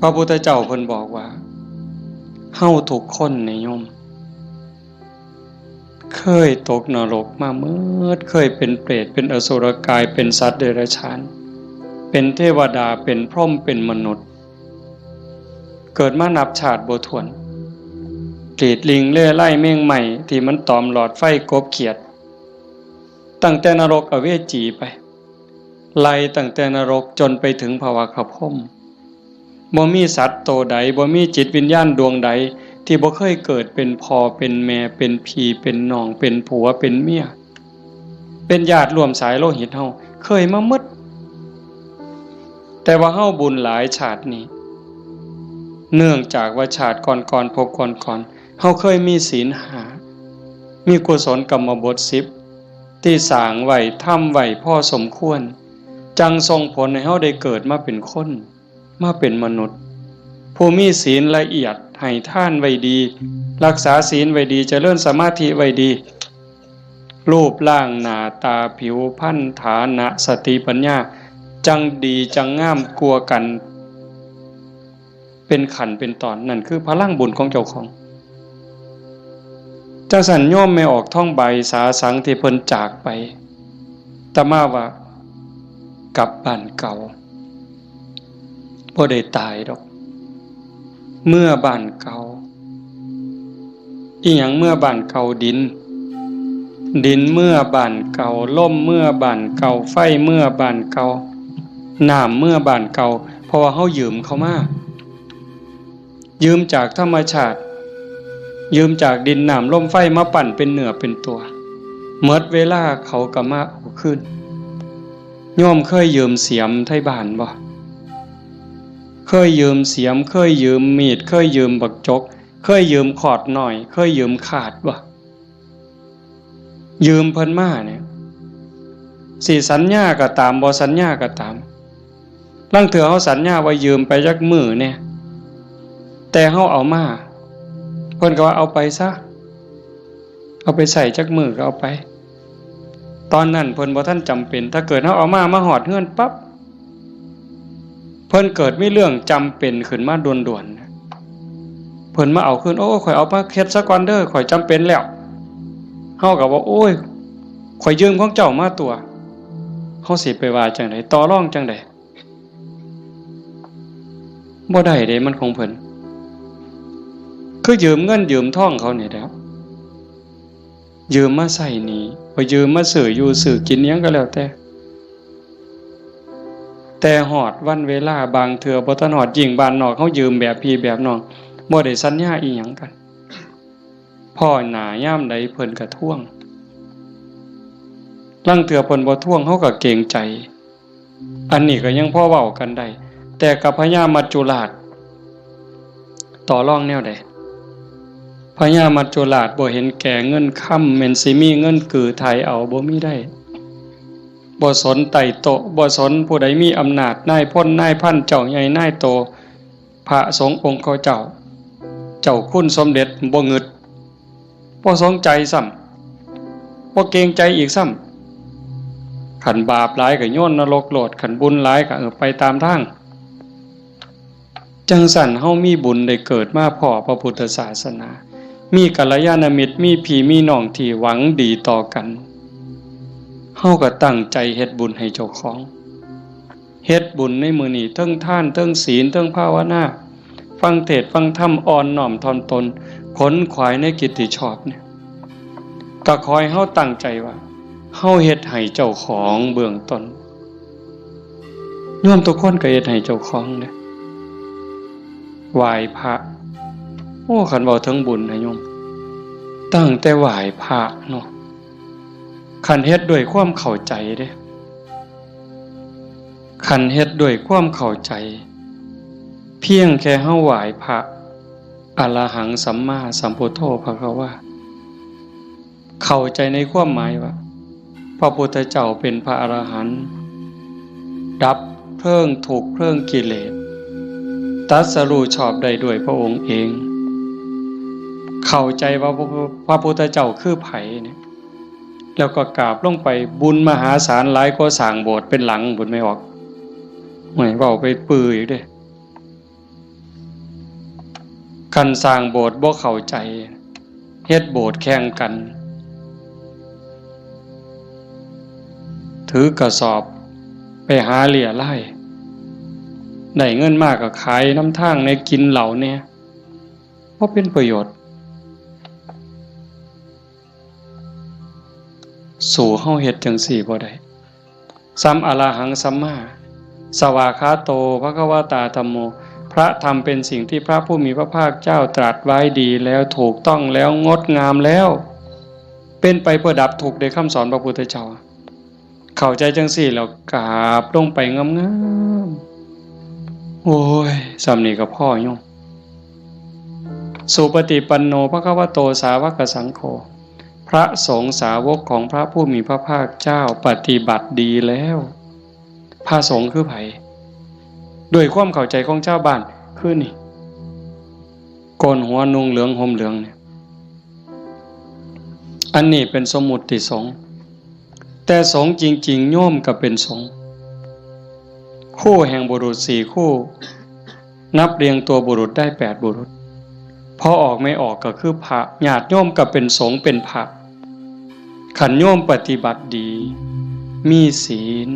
พระพุทธเจ้าเพิ่นบอกว่า เฮาทุกคนนี่โยม เคยตกนรกมาหมด เคยเป็นเปรต เป็นอสุรกาย เป็นสัตว์เดรัจฉาน เป็นเทวดา เป็นพรหม เป็นมนุษย์ เกิดมานับชาติบ่ถ้วน กรีดลิงเล่ไล่แมงไหม้ที่มันตอมหลอดไฟกบเขียด ตั้งแต่นรกอเวจีไป ไล่ตั้งแต่นรกจนไปถึงภวคพรหม บ่มีสัตว์โตใด บ่มีจิตวิญญาณดวงใด ที่บ่เคยเกิดเป็นพ่อเป็นแม่ เป็นพี่เป็นน้อง เป็นผัวเป็นเมีย เป็นญาติร่วมสายโลหิตเฮา เคยมาหมด แต่ว่าเฮาบุญหลายชาตินี้ เนื่องจากว่าชาติก่อนๆ ภพก่อนๆ เฮาเคยมีศีลห้า มีกุศลกรรมบทสิบ ที่สร้างไว้ ทำไว้พอสมควร จั่งส่งผลให้เฮาได้เกิดมาเป็นคน มาเป็นมนุษย์ ผู้มีศีลละเอียด ให้ทานไว้ดี รักษาศีลไว้ดี เจริญสมาธิไว้ดี รูปร่างหน้าตาผิวพรรณ ฐานะ สติปัญญา จั่งดีจั่งงามกว่ากัน เป็นขั้นเป็นตอน นั่นคือพลังบุญของเจ้าของ จั่งซั้นโยมแม่ออกทองใบสาสังที่เพิ่นจากไป อาตมาว่า กลับบ้านเก่า บ่ได้ตายดอก เมือบ้านเก่า อิหยังเมือบ้านเก่า ดิน ดินเมือบ้านเก่า ลมเมือบ้านเก่า ไฟเมือบ้านเก่า น้ำเมือบ้านเก่า เพราะว่าเฮายืมเขามา ยืมจากธรรมชาติ ยืมจากดินน้ำลมไฟมาปั้นเป็นเนื้อเป็นตัว หมดเวลาเขาก็มาเอาคืน โยมเคยยืมเสียมไทบ้านบ่ เคยยืมเสียม เคยยืมมีด เคยยืมบักจก เคยยืมขอดน้อย เคยยืมคาดบ่ ยืมเพิ่นมาเนี่ย สิสัญญาก็ตาม บ่สัญญาก็ตาม ลางเทื่อเฮาสัญญาว่ายืมไปจักมื้อแหน่ แต่เฮาเอามา เพิ่นก็ว่าเอาไปซะ เอาไปใช้จักมื้อก็เอาไป ตอนนั้นเพิ่นบ่ทันจำเป็น ถ้าเกิดเฮาเอามา มาฮอดเฮือนปั๊บ เพิ่นเกิดมีเรื่องจำเป็นขึ้นมาด่วนๆ เพิ่นมาเอาคืน โอ้ ข้อยเอามาเฮ็ดซะก่อนเด้อ ข้อยจำเป็นแล้ว เฮาก็ว่า โอ้ย ข้อยยืมของเจ้ามาตัว เฮาสิไปว่าจั่งใด ต่อรองจั่งใด บ่ได้เด้ มันของเพิ่น คือยืมเงินยืมทองเขานี่แหละ ยืมมาใช้หนี้ บ่ยืมมาซื้ออยู่ซื้อกินอิหยังก็แล้วแต่ แต่ฮอดวันเวลา บางเทื่อบ่ทันฮอด ยิ่งบ้านนอกเฮายืมแบบพี่แบบน้อง บ่ได้สัญญาอิหยังกัน พ้อหน้ายามใดเพิ่นก็ทวง ลางเทื่อเพิ่นบ่ทวง เฮาก็เกรงใจ อันนี้ก็ยังพอเว้ากันได้ แต่กับพญามัจจุราช ต่อรองแนวใด พญามัจจุราชบ่เห็นแก่เงินคำ แม่นสิมีเงินกือไถ่เอา บ่มีได้ บ่สนไต่โต๊ะ บ่สนผู้ใดมีอำนาจ นายพล นายพัน เจ้าใหญ่ นายโต พระสงฆ์องค์เขาเจ้า เจ้าคุณสมเด็จ บ่งึด บ่สนใจซ้ำ บ่เกรงใจอีกซ้ำ คันบาปหลายก็โยนนรกโลด คันบุญหลายก็ เออ ไปตามทาง จั่งซั้นเฮามีบุญได้เกิดมาพ้อพระพุทธศาสนา มีกัลยาณมิตร มีพี่มีน้องที่หวังดีต่อกัน เฮาก็ตั้งใจเฮ็ดบุญให้เจ้าของ เฮ็ดบุญในมื้อนี้ เทิงทาน เทิงศีล เทิงภาวนา ฟังเทศน์ฟังธรรม อ่อนน้อมถ่อมตน ขนขวายในกิตติชอบเนี่ย ก็ขอให้เฮาตั้งใจว่า เฮาเฮ็ดให้เจ้าของเบื้องต้น โยมทุกคนก็เฮ็ดให้เจ้าของเด้ ไหว้พระ โอ้ คันเว้าถึงบุญนะโยม ตั้งแต่ไหว้พระเนาะ คันเฮ็ดด้วยความเข้าใจเด้ คันเฮ็ดด้วยความเข้าใจ เพียงแค่เฮาไหว้พระ อะระหังสัมมาสัมพุทโธภะคะวา เข้าใจในความหมายว่า พระพุทธเจ้าเป็นพระอรหันต์ ดับเพลิงทุกข์เพลิงกิเลส ตรัสรู้ชอบได้ด้วยพระองค์เอง เข้าใจว่าพระ พระพุทธเจ้าคือไผเนี่ย แล้วก็กราบลงไป บุญมหาศาลหลายกว่าสร้างโบสถ์เป็นหลัง บุญไม่ออก ไม่เว้าไปปื้ออีกเด้ คันสร้างโบสถ์บ่เข้าใจ เฮ็ดโบสถ์แข่งกัน ถือกระสอบไปหาเรี่ยไล่ ได้เงินมาก็ขายนำทางแหน่ กินเหล้าแหน่ บ่เป็นประโยชน์ สู้เฮาเฮ็ดจั่งซี้บ่ได้ สัมอะระหังสัมมา สวากขาโต ภะคะวะตา ธัมโม พระธรรมเป็นสิ่งที่พระผู้มีพระภาคเจ้าตรัสไว้ดีแล้ว ถูกต้องแล้ว งดงามแล้ว เป็นไปเพื่อดับทุกข์ ได้คำสอนพระพุทธเจ้า เข้าใจจั่งซี้แล้วกราบลงไปงามๆ โอ้ย ส่ำนี้ก็พอโยม สุปฏิปันโน ภะคะวะโต สาวกสังโฆ พระสงฆ์สาวกของพระผู้มีพระภาคเจ้าปฏิบัติดีแล้ว พระสงฆ์คือไผ ด้วยความเข้าใจของชาวบ้าน คือนี่ โกนหัวนุ่งเหลืองห่มเหลืองเนี่ย อันนี้เป็นสมมุติสงฆ์ แต่สงฆ์จริงๆ โยมก็เป็นสงฆ์ คู่แห่งบุรุษสี่คู่ นับเรียงตัวบุรุษได้แปดบุรุษ พอออกไม่ออกก็คือพระ ญาติโยมก็เป็นสงฆ์เป็นพระ คันโยมปฏิบัติดี มีศีล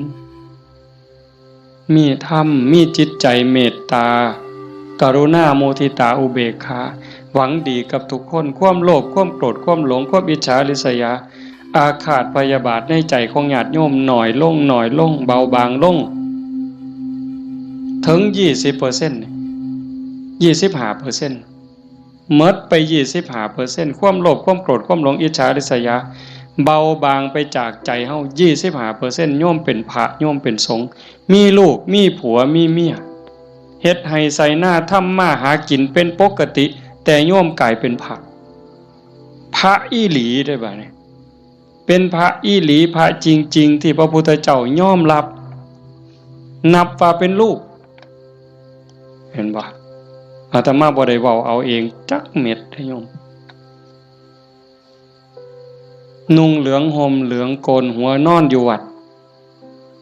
มีธรรม มีจิตใจเมตตา กรุณา มุทิตา อุเบกขา หวังดีกับทุกคน ความโลภ ความโกรธ ความหลง ความอิจฉาริษยา อาฆาตพยาบาทในใจของญาติโยมน้อยลง น้อยลง เบาบางลง ถึงยี่สิบเปอร์เซ็นต์ ยี่สิบห้าเปอร์เซ็นต์ หมดไปยี่สิบห้าเปอร์เซ็นต์ ความโลภ ความโกรธ ความหลง อิจฉาริษยา เบาบางไปจากใจเฮา ยี่สิบห้าเปอร์เซ็นต์ โยมเป็นพระ โยมเป็นสงฆ์ มีลูก มีผัว มีเมีย เฮ็ดไฮ่ไถนา ทำมาหากินเป็นปกติ แต่โยมกลายเป็นพระ พระอีหลีได้บ่เนี่ย เป็นพระอีหลี พระจริงๆ ที่พระพุทธเจ้ายอมรับ นับว่าเป็นลูก เห็นบ่ อาตมาบ่ได้เว้าเอาเองจักเม็ดเด้อโยม นุ่งเหลืองห่มเหลืองโกนหัวนอนอยู่วัด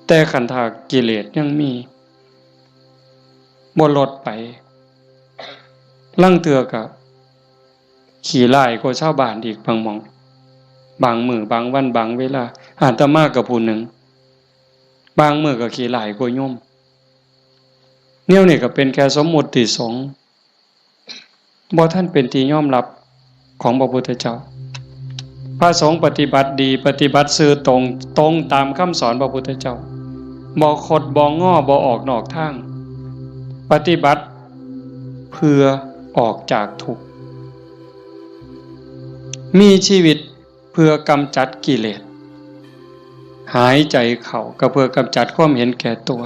แต่คันถ้ากิเลสยังมี บ่ลดไป ลางเทื่อก็ขี้ร้ายกว่าชาวบ้านอีกบางหม่อง บางมื้อบางวันบางเวลา อาตมาก็ผู้หนึ่ง บางมื้อก็ขี้ร้ายกว่าโยม แนวนี้ก็เป็นแค่สมมุติสงฆ์ บ่ทันเป็นที่ยอมรับของพระพุทธเจ้า พระสงฆ์ปฏิบัติดี ปฏิบัติซื่อตรง ตรงตามคำสอนพระพุทธเจ้า บ่คดบ่งอ บ่ออกนอกทาง ปฏิบัติเพื่อออกจากทุกข์ มีชีวิตเพื่อกำจัดกิเลส หายใจเข้าก็เพื่อกำจัดความเห็นแก่ตัว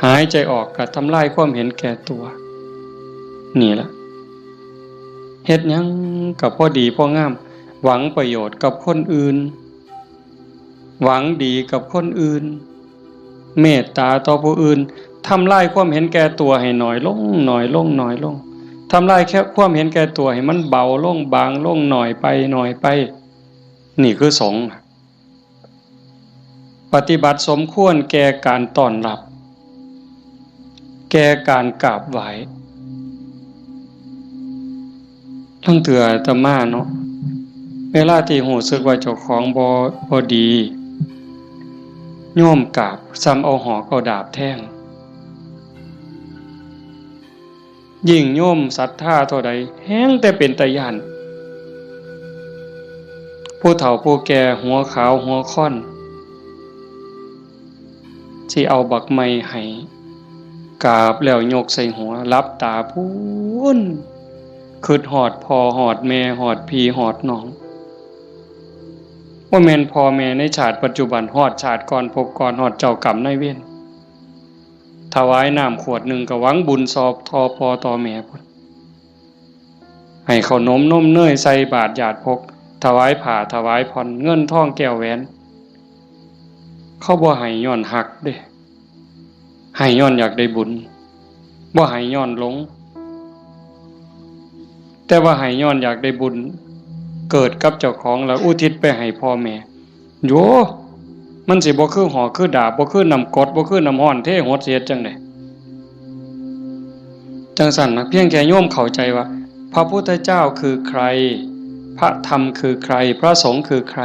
หายใจออกก็ทำลายความเห็นแก่ตัว นี่ล่ะ เฮ็ดหยังก็พอดีพองาม หวังประโยชน์กับคนอื่น หวังดีกับคนอื่น เมตตาต่อผู้อื่น ทำลายความเห็นแก่ตัวให้น้อยลง น้อยลง น้อยลง ทำลายแค่ความเห็นแก่ตัวให้มันเบาลง บางลง น้อยไป น้อยไป นี่คือสงฆ์ ปฏิบัติสมควรแก่การต้อนรับ แก่การกราบไหว้ ลางเทื่ออาตมาเนาะ เวลาที่รู้สึกว่าเจ้าของบ่ บ่ดี โยมกราบ ส่ำเอาหอกเอาดาบแทง ยิ่งโยมศรัทธาเท่าใด แฮ่งแต่เป็นตาย้าน ผู้เฒ่าผู้แก่หัวขาวหัวค่อน สิเอาบักไม้ให้ กราบแล้วยกใส่หัว หลับตาพู้น คิดฮอดพ่อฮอดแม่ ฮอดพี่ฮอดน้อง บ่แม่นพ่อแม่ในชาติปัจจุบัน ฮอดชาติก่อนภพก่อน ฮอดเจ้ากรรมนายเวร ถวายน้ำขวดหนึ่งก็หวังบุญซอบต่อพ่อต่อแม่พุ้น ให้ข้าวนมนมเนยใส่บาตรญาติพก ถวายผ้าถวายผ่อน เงินทองแก้วแหวน เขาบ่ให้ย้อนฮักเด้ ให้ย้อนอยากได้บุญ บ่ให้ย้อนหลง แต่ว่าให้ย้อนอยากได้บุญ เกิดกับเจ้าของแล้วอุทิศไปให้พ่อแม่ โย มันสิบ่คือหอกคือดาบ บ่คือน้ำกรด บ่คือน้ำร้อนเทหด สิเฮ็ดจั่งใด จั่งซั้นนะ เพียงแค่โยมเข้าใจว่า พระพุทธเจ้าคือใคร พระธรรมคือใคร พระสงฆ์คือใคร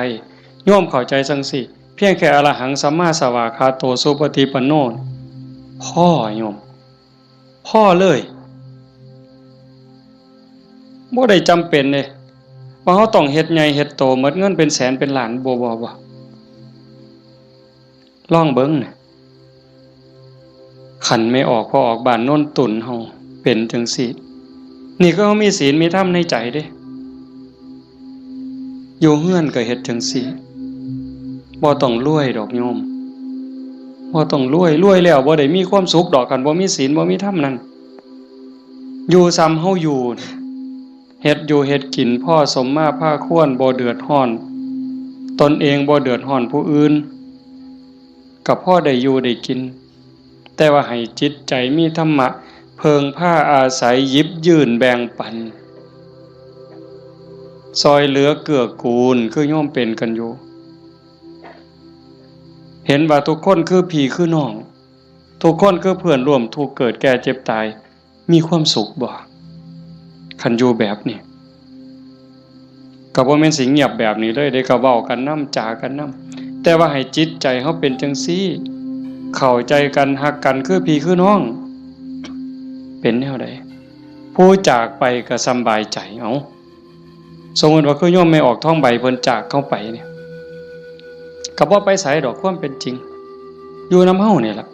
โยมเข้าใจจั่งซี้ เพียงแค่อรหังสัมมาสวากขาโตสุปฏิปันโน พอโยม พอเลย บ่ได้จำเป็นเด้ ว่าเราต้องเฮ็ดใหญ่เฮ็ดโต หมดเงินเป็นแสนเป็นล้าน บ่ บ่ บ่ ลองเบิ่งนะ คันแม่ออกพ่อออกบ้านโนนตุนเฮาเป็นจั่งซี้ นี่คือเฮามีศีลมีธรรมในใจเด้ อยู่เฮือนก็เฮ็ดจั่งซี้ บ่ต้องรวยดอกโยม บ่ต้องรวย รวยแล้วบ่ได้มีความสุขดอก คันบ่มีศีลบ่มีธรรมนั่น อยู่ส่ำเฮาอยู่ เฮ็ดอยู่เฮ็ดกินพอสมมาพาควร บ่เดือดร้อนตนเอง บ่เดือดร้อนผู้อื่น ก็พอได้อยู่ได้กิน แต่ว่าให้จิตใจมีธรรมะ เพิ่งพาอาศัย หยิบยื่นแบ่งปัน ซอยเหลือเกื้อกูล คือโยมเป็นกันอยู่ เห็นว่าทุกคนคือพี่คือน้อง ทุกคนคือเพื่อนร่วมทุกข์เกิดแก่เจ็บตาย มีความสุขบ่ คันอยู่แบบนี้ ก็บ่แม่นสิเงียบแบบนี้เลยเด้ ก็เว้ากันนำ จากันนำ แต่ว่าให้จิตใจเฮาเป็นจั่งซี้ เข้าใจกัน ฮักกัน คือพี่คือน้อง เป็นแนวใด ผู้จากไปก็สำบายใจ เอ้า สมมุติว่าคือโยมแม่ออกทองใบเพิ่นจากเฮาไปเนี่ย ก็บ่ไปไสดอก ความเป็นจริง อยู่นำเฮานี่ล่ะ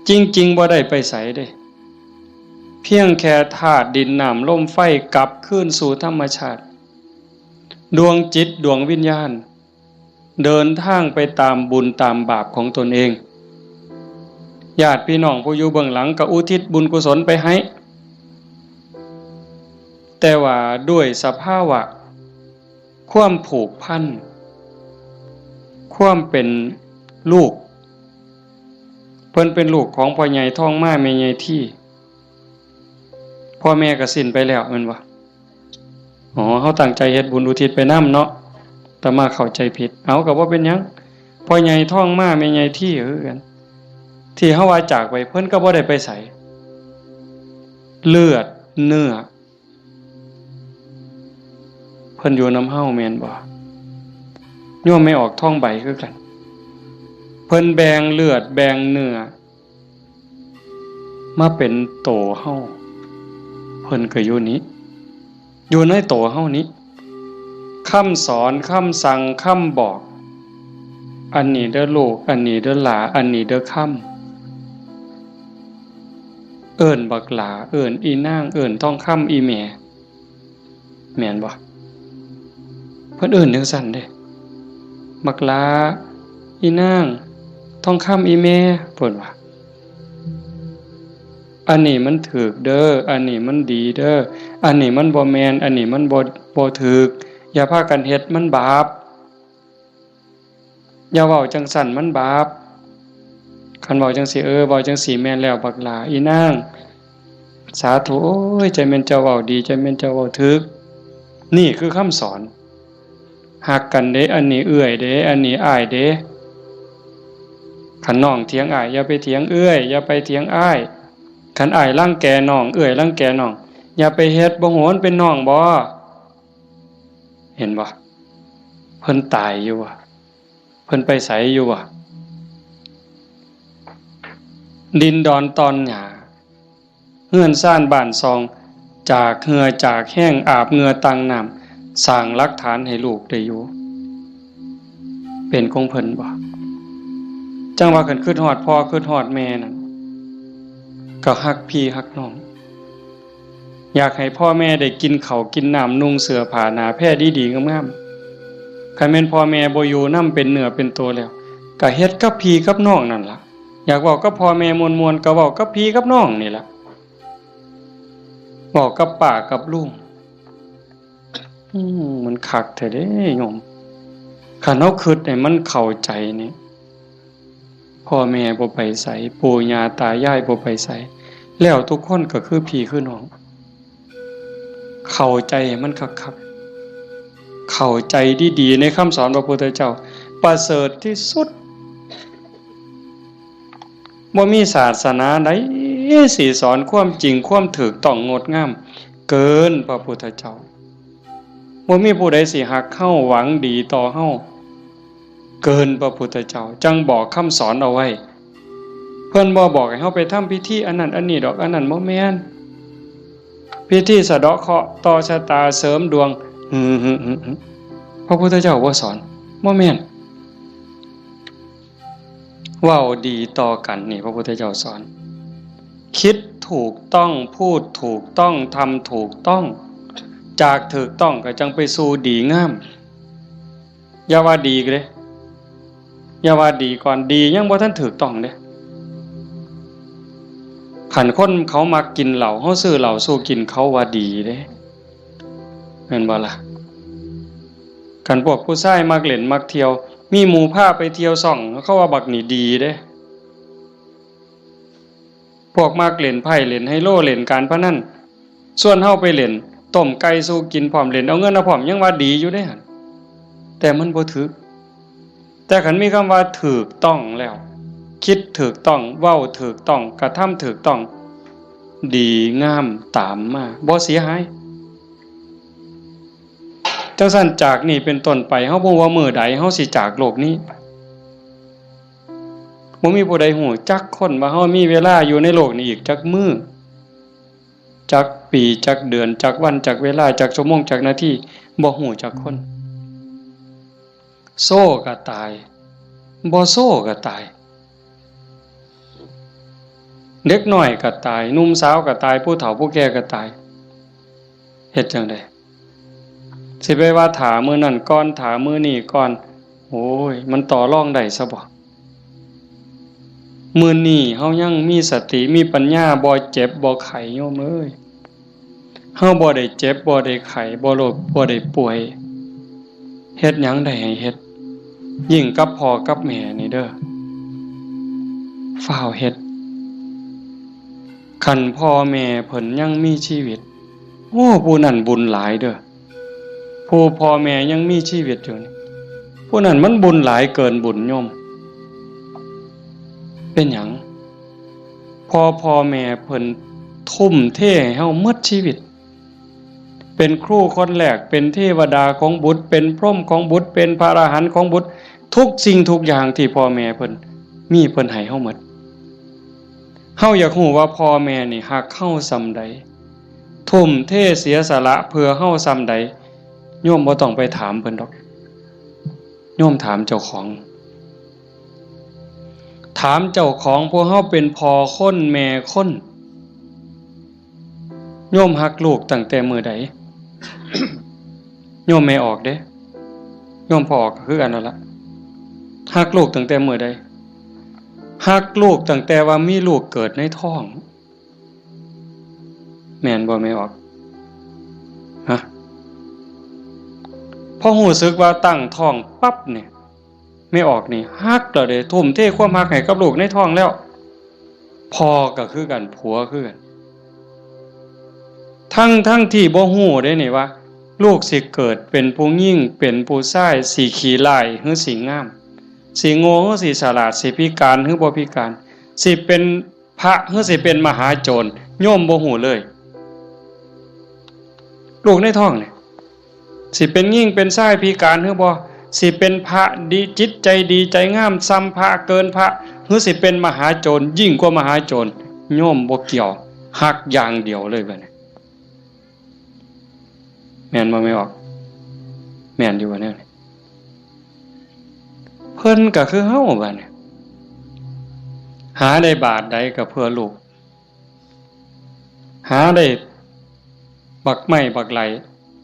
จริงๆ บ่ได้ไปไสเด้ เพียงแค่ธาตุดินน้ำลมไฟกลับคืนสู่ธรรมชาติ ดวงจิตดวงวิญญาณ เดินทางไปตามบุญตามบาปของตนเอง ญาติพี่น้องผู้อยู่เบื้องหลังก็อุทิศบุญกุศลไปให้ แต่ว่าด้วยสภาวะ ความผูกพัน ความเป็นลูก เพิ่นเป็นลูกของพ่อใหญ่ทองมาแม่ใหญ่ที พ่อแม่ก็สิ้นไปแล้วแม่นบ่ อ๋อ เฮาตั้งใจเฮ็ดบุญอุทิศไปนำเนาะ อาตมาเข้าใจผิด เอา ก็บ่เป็นหยัง พ่อใหญ่ทองมาแม่ใหญ่ทีคือกัน ที่เฮาว่าจากไป เพิ่นก็บ่ได้ไปไส เลือดเนื้อ เพิ่นอยู่นำเฮาแม่นบ่ โยมแม่ออกทองใบคือกัน เพิ่นแบ่งเลือดแบ่งเนื้อ มาเป็นโตเฮา เพิ่นก็อยู่นี้ อยู่ในโตเฮานี้ คำสอน คำสั่ง คำบอก อันนี้เด้อลูก อันนี้เด้อหลา อันนี้เด้อคำ เอิ้นบักหลา เอิ้นอีนาง เอิ้นทองคำอีแม่ แม่นบ่ เพิ่นเอิ้นจั่งซั้นเด้ บักหลา อีนาง ทองคำอีแม่ เพิ่นว่า อันนี้มันถูกเด้อ อันนี้มันดีเด้อ อันนี้มันบ่แม่น อันนี้มันบ่ บ่ถูก อย่าพากันเฮ็ด มันบาป อย่าเว้าจั่งซั้น มันบาป คันเว้าจั่งซี้ เออ เว้าจั่งซี้แม่นแล้ว บักหลา อีนาง สาธุ โอ้ย จั่งแม่นเจ้าเว้าดี จั่งแม่นเจ้าเว้าถูก นี่คือคำสอน ฮักกันเด้ อันนี้เอื้อยเด้ อันนี้อ้ายเด้ คันน้องเถียงอ้าย อย่าไปเถียงเอื้อย อย่าไปเถียงอ้าย คันอ้ายรังแกน้อง เอื้อยรังแกน้อง อย่าไปเฮ็ด บ่ฮู้มันเป็นน้องบ่ เห็นบ่ เพิ่นตายอยู่บ่ เพิ่นไปไสอยู่บ่ ดินดอนตอนหญ้า เฮือนซานบ้านซอง จากเหื่อจากแฮง อาบเหงื่อตั้งน้ำ สร้างหลักฐานให้ลูกได้อยู่ เป็นของเพิ่นบ่ จั่งว่าคันคิดฮอดพ่อคิดฮอดแม่นั่น ก็ฮักพี่ฮักน้อง อยากให้พ่อแม่ได้กินข้าวกินน้ำ นุ่งเสื้อผ้าหน้าแพรดีๆงามๆ คันแม่นพ่อแม่บ่อยู่นำเป็นเนื้อเป็นตัวแล้ว ก็เฮ็ดกับพี่กับน้องนั่นล่ะ อยากเว้ากับพ่อแม่ม่วนๆ ก็เว้ากับพี่กับน้องนี่ล่ะ เว้ากับป้ากับลุง อืม มันคักแท้เด้โยม คันเฮาคิดให้มันเข้าใจนี่ พ่อแม่บ่ไปไส ปู่ย่าตายายบ่ไปไส แล้วทุกคนก็คือพี่คือน้อง เข้าใจให้มันคักๆ เข้าใจดีๆ ในคำสอนพระพุทธเจ้า ประเสริฐที่สุด บ่มีศาสนาใดสิสอนความจริงความถูกต้องงดงาม เกินพระพุทธเจ้า บ่มีผู้ใดสิฮักเฮาหวังดีต่อเฮา เกินพระพุทธเจ้า จั่งบอกคำสอนเอาไว้ เพิ่นบ่บอกให้เฮาไปทำพิธีอันนั้นอันนี้ดอก อันนั้นบ่แม่น พิธีสะเดาะเคราะห์ต่อชะตาเสริมดวง หึ หึ หึ หึ พระพุทธเจ้าบ่สอน บ่แม่น เว้าดีต่อกันนี่พระพุทธเจ้าสอน คิดถูกต้อง พูดถูกต้อง ทำถูกต้อง จากถูกต้องก็จั่งไปสู่ดีงาม อย่าว่าดีเด้ อย่าว่าดีก่อน ดียังบ่ทันถูกต้องเด้ คันคนเขามักกินเหล้า เฮาซื้อเหล้าสู่กิน เขาว่าดีเด้ แม่นบ่ล่ะ คันพวกผู้ชายมักเล่นมักเที่ยว มีหมู่พาไปเที่ยวซ่อง เขาว่าบักนี่ดีเด้ พวกมักเล่นไพ่เล่นไฮโลเล่นการพนัน ชวนเฮาไปเล่น ต้มไก่สู่กินพร้อม เล่นเอาเงินเอาพร้อม ยังว่าดีอยู่เด้หั่น แต่มันบ่ถืก แต่คันมีคำว่าถูกต้องแล้ว คิดถูกต้อง เว้าถูกต้อง กระทำถูกต้อง ดีงามตามมา บ่เสียหาย จั่งซั้นจากนี้เป็นต้นไป เฮาบ่ว่ามื้อใดเฮาสิจากโลกนี้ไป บ่มีผู้ใดฮู้จักคนว่าเฮามีเวลาอยู่ในโลกนี้อีกจักมื้อ จักปี จักเดือน จักวัน จักเวลา จักชั่วโมง จักนาที บ่ฮู้จักคน โซก็ตาย บ่โซก็ตาย เด็กน้อยก็ตาย หนุ่มสาวก็ตาย ผู้เฒ่าผู้แก่ก็ตาย เฮ็ดจั่งใด สิไปว่าถ้ามื้อนั้นก่อน ถ้ามื้อนี้ก่อน โอ้ย มันต่อรองได้ซะบ่ มื้อนี้เฮายังมีสติ มีปัญญา บ่เจ็บ บ่ไข้ โยมเอ้ย เฮาบ่ได้เจ็บ บ่ได้ไข้ บ่โรค บ่ได้ป่วย เฮ็ดหยังได้ให้เฮ็ด ยิ่งกับพ่อกับแม่นี่เด้อ ฟ้าวเฮ็ด คันพ่อแม่เพิ่นยังมีชีวิต โอ้ ผู้นั้นบุญหลายเด้อ ผู้พ่อแม่ยังมีชีวิตอยู่นี่ ผู้นั้นมันบุญหลายเกินบุญโยม เป็นหยัง พ่อ พ่อแม่เพิ่นทุ่มเทให้เฮาหมดชีวิต เป็นครูคนแรก เป็นเทวดาของบุตร เป็นพรหมของบุตร เป็นพระอรหันต์ของบุตร ทุกสิ่งทุกอย่างที่พ่อแม่เพิ่นมี เพิ่นให้เฮาหมด เฮาอยากฮู้ว่าพ่อแม่นี่ฮักเฮาส่ำใด ทุ่มเทเสียสละเพื่อเฮาส่ำใด โยมบ่ต้องไปถามเพิ่นดอก โยมถามเจ้าของ ถามเจ้าของ พวกเฮาเป็นพ่อคนแม่คน โยมฮักลูกตั้งแต่มื้อใด โยมแม่ออกเด้ โยมพ่อออกก็คือกันนั่นละ ฮักลูกตั้งแต่มื้อใด ฮักลูกตั้งแต่ว่ามีลูกเกิดในท้อง แม่นบ่แม่ออก ฮะ พอรู้สึกว่าตั้งท้องปั๊บเนี่ย แม่ออกนี่ฮักแล้วเด้ ทุ่มเทความฮักให้กับลูกในท้องแล้ว พ่อก็คือกัน ผัวคือกัน ทั้ง ทั้งที่บ่ฮู้เด้นี่ว่า ลูกสิเกิดเป็นผู้หญิง เป็นผู้ชาย สิขี้ร้ายหรือสิงาม สิโง่หรือสิฉลาด สิพิการหรือบ่พิการ สิเป็นพระหรือสิเป็นมหาโจร โยมบ่ฮู้เลย ลูกในท้องนี่ สิเป็นหญิงเป็นชายพิการหรือบ่ สิเป็นพระดี จิตใจดีใจงามส่ำพระ เกินพระ หรือสิเป็นมหาโจร ยิ่งกว่ามหาโจร โยมบ่เกี่ยว ฮักอย่างเดียวเลยบัดนี้ แม่นบ่แม่ออก แม่นอยู่บ่แนวนี้ เพิ่นก็คือเฮาบัดนี้ หาได้บาทใดก็เพื่อลูก หาได้บักไม้บักไหล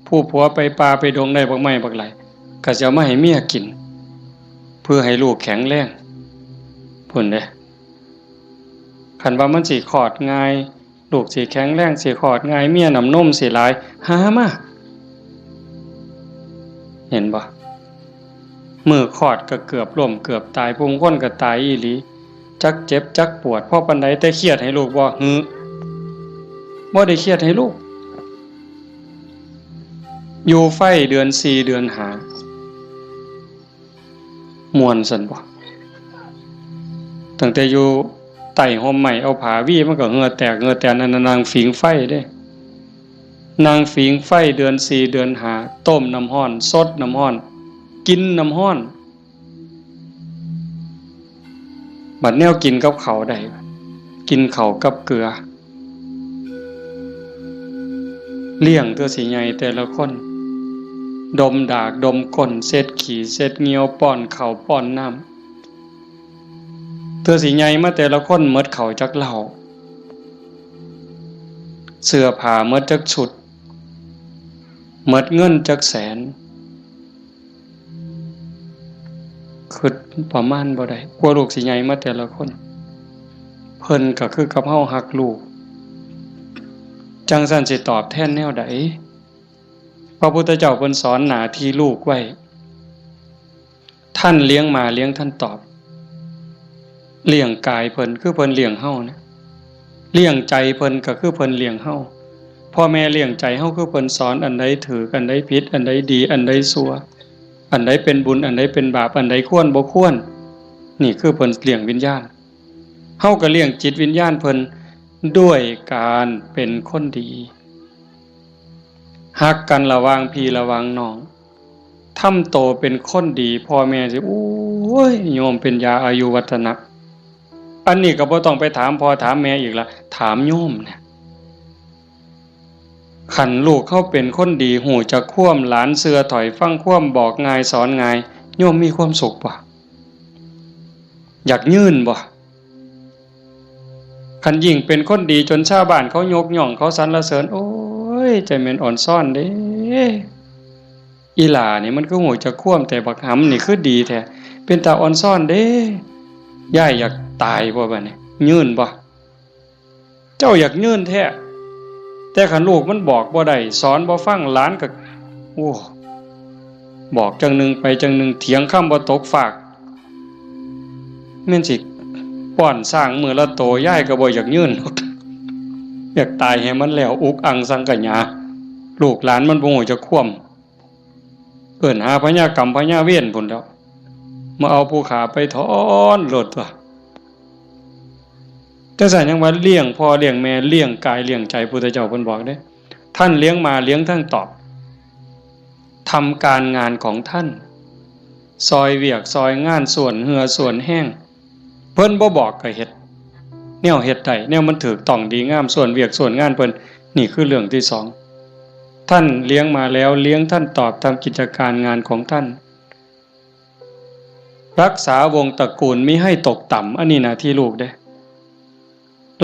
ผู้ผัวไปป่าไปดงได้บักไม้บักไหล ก็สิเอามาให้เมียกิน เพื่อให้ลูกแข็งแรง พุ้นเด้ คันว่ามันสิคลอดง่าย ลูกสิแข็งแรง สิคลอดง่าย เมียน้ำนมสิหลาย หามา เห็นบ่ มื้อคลอดก็เกือบล้มเกือบตาย ผู้คนก็ตายอีหลี จักเจ็บจักปวด พอปานใด แต่เครียดให้ลูกบ่ หือ บ่ได้เครียดให้ลูก อยู่ไฟเดือนสี่เดือนห้า ม่วนซั่นบ่ ตั้งแต่อยู่ใต้ฮ่มไม้ เอาผ้าวีมันก็เหงื่อแตกเหงื่อแตน นั่นน่ะนั่งผิงไฟเด้ นั่งผิงไฟเดือนสี่เดือนห้า ต้มน้ำร้อน สดน้ำร้อน กินน้ำร้อน บัดแนวกินกับข้าวได้ กินข้าวกับเกลือ เลี้ยงเทื่อสิใหญ่แต่ละคน ดมดากดมก้น เช็ดขี้เช็ดเหยี่ยว ป้อนข้าวป้อนน้ำ เทื่อสิใหญ่มาแต่ละคนหมดข้าวจักเล่า เสื้อผ้าหมดจักชุด หมดเงินจักแสน คิดประมาณบ่ได้ กว่าลูกสิใหญ่มาแต่ละคน เพิ่นก็คือกับเฮาฮักลูก จั่งซั้นสิตอบแทนแนวใด พระพุทธเจ้าเพิ่นสอนหน้าที่ลูกไว้ ท่านเลี้ยงมาเลี้ยงท่านตอบ เลี้ยงกายเพิ่นคือเพิ่นเลี้ยงเฮาเนี่ย เลี้ยงใจเพิ่นก็คือเพิ่นเลี้ยงเฮา พ่อแม่เลี้ยงใจเฮาคือเพิ่นสอนอันใดถูก อันใดผิด อันใดดี อันใดชั่ว อันใดเป็นบุญ อันใดเป็นบาป อันใดควรบ่ควร นี่คือเพิ่นเลี้ยงวิญญาณ เฮาก็เลี้ยงจิตวิญญาณเพิ่นด้วยการเป็นคนดี ฮักกันระหว่างพี่ระหว่างน้อง ทำโตเป็นคนดี พ่อแม่สิ โอ้ย โยมเป็นยาอายุวัฒนะ อันนี้ก็บ่ต้องไปถามพ่อถามแม่อีกละ ถามโยมเนี่ย คันลูกเฮาเป็นคนดี ฮู้จักความ หลานเชื่อถ้อยฟังความ บอกง่ายสอนง่าย โยมมีความสุขบ่ อยากยืนบ่ คันยิ่งเป็นคนดีจนชาวบ้านเขายกย่อง เขาสรรเสริญ โอ้ย ใจแม่นอ่อนซ้อนเด้ อีหล่านี่มันคือฮู้จักความ แต่บักหำนี่คือดีแท้ เป็นตาอ่อนซ้อนเด้ ยายอยากตายบ่บัดนี้ ยืนบ่ เจ้าอยากยืนแท้ แต่คันลูกมันบอกบ่ได้ สอนบ่ฟัง หลานก็ โอ้ บอกจั่งหนึ่งไปจั่งหนึ่ง เถียงคำบ่ตกฟาก แม่นสิป้อนช้างมื้อละโต ยายก็บ่อยากยืน อยากตายให้มันแล้ว อุกอังสังขยา ลูกหลานมันบ่ฮู้จักความ เอิ้นหาพญากรรมพญาเวรพุ้นแหล้ว มาเอาผู้ฆ่าไปถอนโลดตั๊ว จั่งซั้นยังว่าเลี้ยงพ่อเลี้ยงแม่ เลี้ยงกายเลี้ยงใจ พุทธเจ้าเพิ่นบอกเด้ ท่านเลี้ยงมาเลี้ยงทั้งตอบ ทำการงานของท่าน ซอยเวียกซอยงาน ส่วนเหื่อส่วนแฮง เพิ่นบ่บอกก็เฮ็ด แนวเฮ็ดได้ แนวมันถูกต้องดีงาม ส่วนเวียกส่วนงานเพิ่น นี่คือเรื่องที่สอง ท่านเลี้ยงมาแล้ว เลี้ยงท่านตอบ ทำกิจการงานของท่าน รักษาวงศ์ตระกูลมิให้ตกต่ำ อันนี้หน้าที่ลูกเด้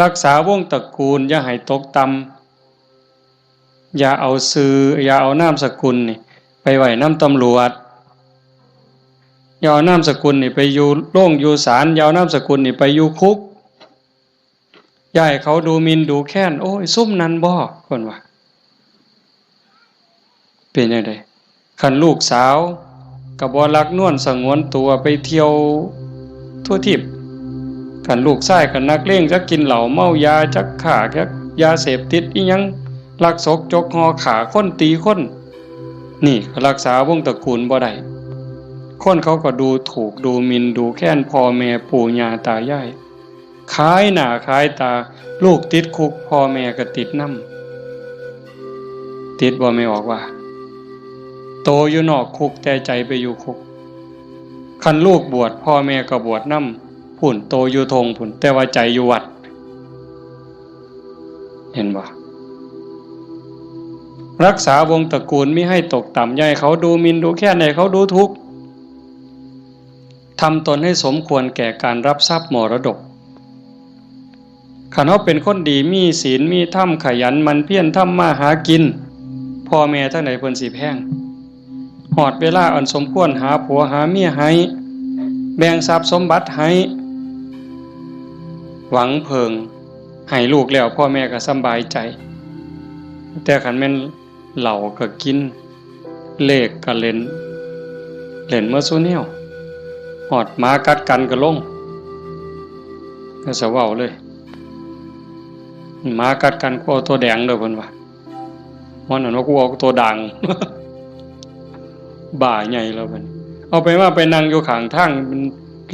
รักษาวงศ์ตระกูลอย่าให้ตกต่ำ อย่าเอาชื่อ อย่าเอานามสกุลนี่ไปไว้นำตำรวจ อย่าเอานามสกุลนี่ไปอยู่โรงอยู่ศาล อย่าเอานามสกุลนี่ไปอยู่คุก อย่าให้เขาดูหมิ่นดูแคลน โอ้ย ซุมนั้นบ่ เพิ่นว่า เป็นจั่งใด คันลูกสาวก็บ่ลักนวลสงวนตัวไปเที่ยวทั่วทิพย์ คันลูกชายก็นักเลง จักกินเหล้าเมายา จักค้า จักยาเสพติดอิหยัง ลักซกจกห่อ ฆ่าคนตีคน นี่ก็รักษาวงศ์ตระกูลบ่ได้ คนเขาก็ดูถูกดูหมิ่นดูแคลนพ่อแม่ปู่ย่าตายาย ขายหน้าขายตา ลูกติดคุก พ่อแม่ก็ติดนำ ติดบ่แม่ออกว่า โตอยู่นอกคุกแต่ใจไปอยู่คุก คันลูกบวช พ่อแม่ก็บวชนำ พุ้น โตอยู่ท่งพุ้น แต่ว่าใจอยู่วัด เห็นบ่ รักษาวงศ์ตระกูลมิให้ตกต่ำ อย่าให้เขาดูหมิ่นดูแคลน ให้เขาดูถูก ทำตนให้สมควรแก่การรับทรัพย์มรดก คันเฮาเป็นคนดี มีศีล มีธรรม ขยันหมั่นเพียรทำมาหากิน พ่อแม่ทางใดเพิ่นสิแพง ฮอดเวลาอันสมควร หาผัวหาเมียให้ แบ่งทรัพย์สมบัติให้ หวังเพิ่ง ให้ลูกแล้ว พ่อแม่ก็สำบายใจ แต่คันแม่น เหล้าก็กิน เลขก็เล่น เล่นหมดซุแนว ฮอดหมากัดกันก็ลง ก็สะเว้าเลย หมากัดกัน กูเอาตัวแดงเด้อ เพิ่นว่า มันนั่นว่า กูเอาตัวด่าง บ้าใหญ่แล้วเพิ่น เอาไปว่าไปนั่งอยู่ข้างทาง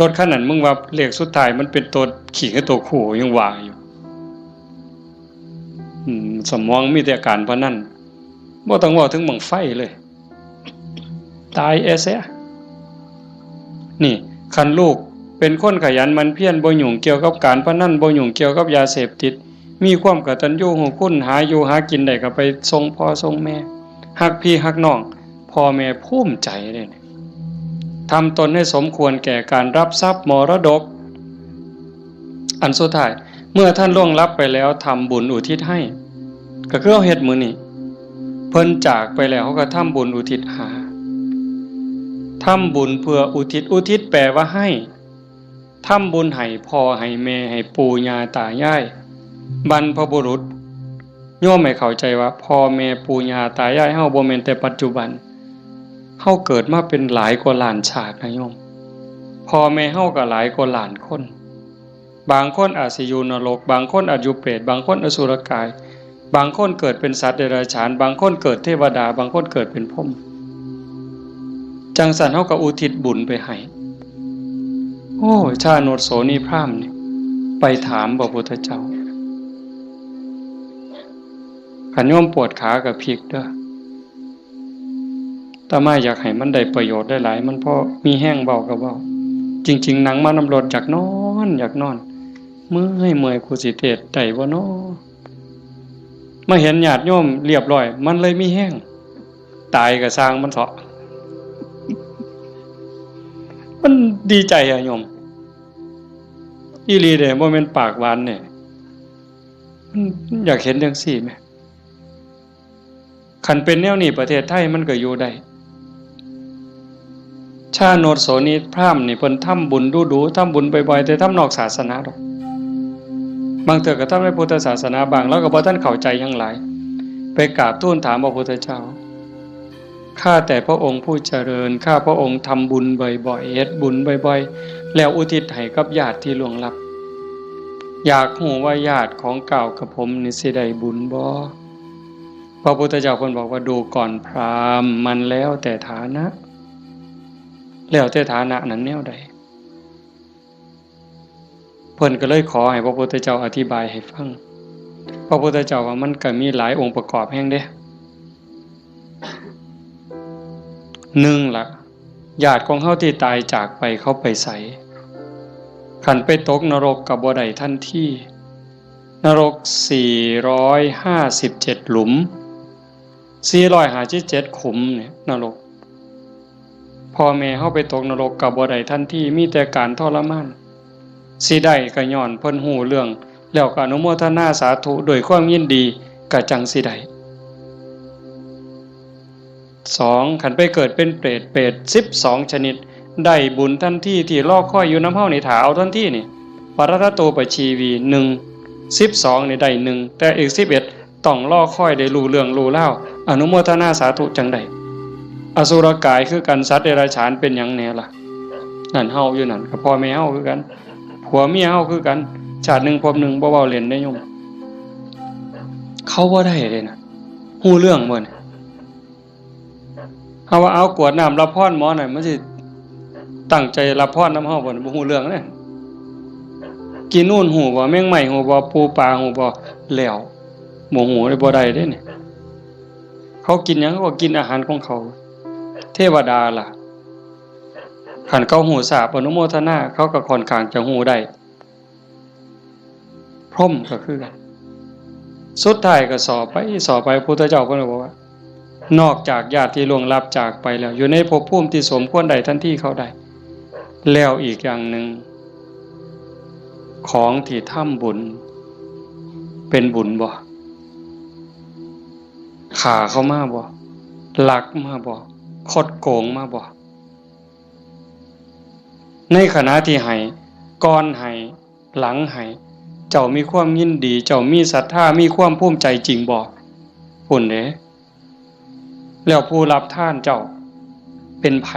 รถคันนั้น มึงว่าเลขสุดท้ายมันเป็นตัวขี้กับตัวคู่ ยังว่าอยู่ อืม สมองมีแต่การพนัน บ่ต้องเว้าถึงบั้งไฟเลย ตายแอเสีย นี่ คันลูกเป็นคนขยันหมั่นเพียร บ่ยุ่งเกี่ยวกับการพนัน บ่ยุ่งเกี่ยวกับยาเสพติด มีความกตัญญูรู้คุณ หาอยู่หากินได้ก็ไปส่งพ่อส่งแม่ ฮักพี่ฮักน้อง พ่อแม่ภูมิใจเด้ ทำตนให้สมควรแก่การรับทรัพย์มรดก อันสุดท้าย เมื่อท่านล่วงลับไปแล้ว ทำบุญอุทิศให้ ก็คือเฮาเฮ็ดมื้อนี้ เพิ่นจากไปแล้ว เฮาก็ทำบุญอุทิศหา ทำบุญเพื่ออุทิศ อุทิศแปลว่าให้ ทำบุญให้พ่อให้แม่ ให้ปู่ย่าตายาย บรรพบุรุษ โยมให้เข้าใจว่าพ่อแม่ปู่ย่าตายายเฮาบ่แม่นแต่ปัจจุบัน เฮาเกิดมาเป็นหลายกว่าล้านชาตินะโยม พ่อแม่เฮาก็หลายกว่าล้านคน บางคนอาจสิอยู่นรก บางคนอาจอยู่เปรต บางคนอสุรกาย บางคนเกิดเป็นสัตว์เดรัจฉาน บางคนเกิดเทวดา บางคนเกิดเป็นพรหม จั่งซั้นเฮาก็อุทิศบุญไปให้ โอ้ย ชาโนชโสนีพราหมณ์นี่ ไปถามพระพุทธเจ้า คันโยมปวดขาก็พลิกเด้อ อาตมาอยากให้มันได้ประโยชน์หลายๆ มันพอมีแฮงเว้าก็เว้า จริงๆ นั่งมานำรถอยากนอน อยากนอน เมื่อย เมื่อย กูสิเทศน์ได้บ่น้อ มาเห็นญาติโยมเรียบร้อย มันเลยมีแฮง ตายก็ซ่างมันเถาะ มันดีใจอะโยม อีหลีเด้ บ่แม่นปากหวานเด้ มันอยากเห็นจั่งซี้แหม คันเป็นแนวนี้ประเทศไทยมันก็อยู่ได้ ชาโนชโสนีพราหมณ์นี่เพิ่นทำบุญดู๋ๆ ทำบุญบ่อยๆ แต่ทำนอกศาสนาดอก บางเทื่อก็ทำในพุทธศาสนาบ้าง แล้วก็บ่ทันเข้าใจหยังหลาย ไปกราบทูลถามพระพุทธเจ้า ข้าแต่พระองค์ผู้เจริญ ข้าพระองค์ทำบุญบ่อยๆ เฮ็ดบุญบ่อยๆ แล้วอุทิศให้กับญาติที่ล่วงลับ อยากฮู้ว่าญาติของก้าวกับผมนี่สิได้บุญบ่ พระพุทธเจ้าเพิ่นบอกว่า ดูก่อนพราหมณ์ มันแล้วแต่ฐานะ แล้วแต่ฐานะนั้นแนวใด เพิ่นก็เลยขอให้พระพุทธเจ้าอธิบายให้ฟัง พระพุทธเจ้าว่ามันก็มีหลายองค์ประกอบแฮงเด้ หนึ่งละ ญาติของเฮาที่ตายจากไปเขาไปไส คันไปตกนรกก็บ่ได้ทันที นรกสี่ร้อยห้าสิบเจ็ดหลุม สี่ร้อยห้าสิบเจ็ดขุมเนี่ยนรก พ่อแม่เฮาไปตกนรกก็บ่ได้ทันที มีแต่การทรมาน สิได้ก็ย้อนเพิ่นฮู้เรื่อง แล้วก็อนุโมทนาสาธุด้วยความยินดี ก็จั่งสิได้ สอง คันไปเกิดเป็นเปรต เปรตสิบสองชนิด ได้บุญทันที ที่รอคอยอยู่นำเฮานี่ ถ้าเอาทันทีนี่ ปรัตตโตปชีวี หนึ่ง สิบสองนี่ได้หนึ่ง แต่อีกสิบเอ็ด ต้องรอคอยได้รู้เรื่องรู้ราว อนุโมทนาสาธุจั่งได้ อสุรกายคือกัน สัตว์เดรัจฉานเป็นหยังแหน่ล่ะ นั่นเฮาอยู่นั่น ก็พ่อแม่เฮาคือกัน ผัวเมียเฮาคือกัน ชาติหนึ่งภพหนึ่ง บ่เว้าเล่นเด้โยม เขาบ่ได้เด้นะ ฮู้เรื่องบ่เนี่ย เฮาว่าเอากรวดน้ำรับพรหมอหน่อย มันสิตั้งใจรับพรนำเฮาบ่เนี่ย บ่ฮู้เรื่องเด้ กินนู่นฮู้บ่ แมงไม้ฮู้บ่ ปูปลาฮู้บ่ แล้ว บ่ฮู้เลย บ่ได้เด้เนี่ย เขากินหยัง เขาก็กินอาหารของเขา เทวดาล่ะ คันเขาฮู้ทราบอนุโมทนา เขาก็ค่อนข้างจะฮู้ได้ พรหมก็คือกัน สุดท้ายก็สอบไป สอบไป พุทธเจ้าเพิ่นก็บอกว่า นอกจากญาติที่ล่วงลับจากไปแล้ว อยู่ในภพภูมิที่สมควรได้ทันทีเขาได้ แล้วอีกอย่างหนึ่ง ของที่ทำบุญ เป็นบุญบ่ ฆ่าเขามาบ่ ลักมาบ่ คดโกงมาบ่ ในขณะที่ให้ ก่อนให้ หลังให้ เจ้ามีความยินดี เจ้ามีศรัทธา มีความภูมิใจจริงบ่ พุ้นเด้ แล้วผู้รับทานเจ้า เป็นไผ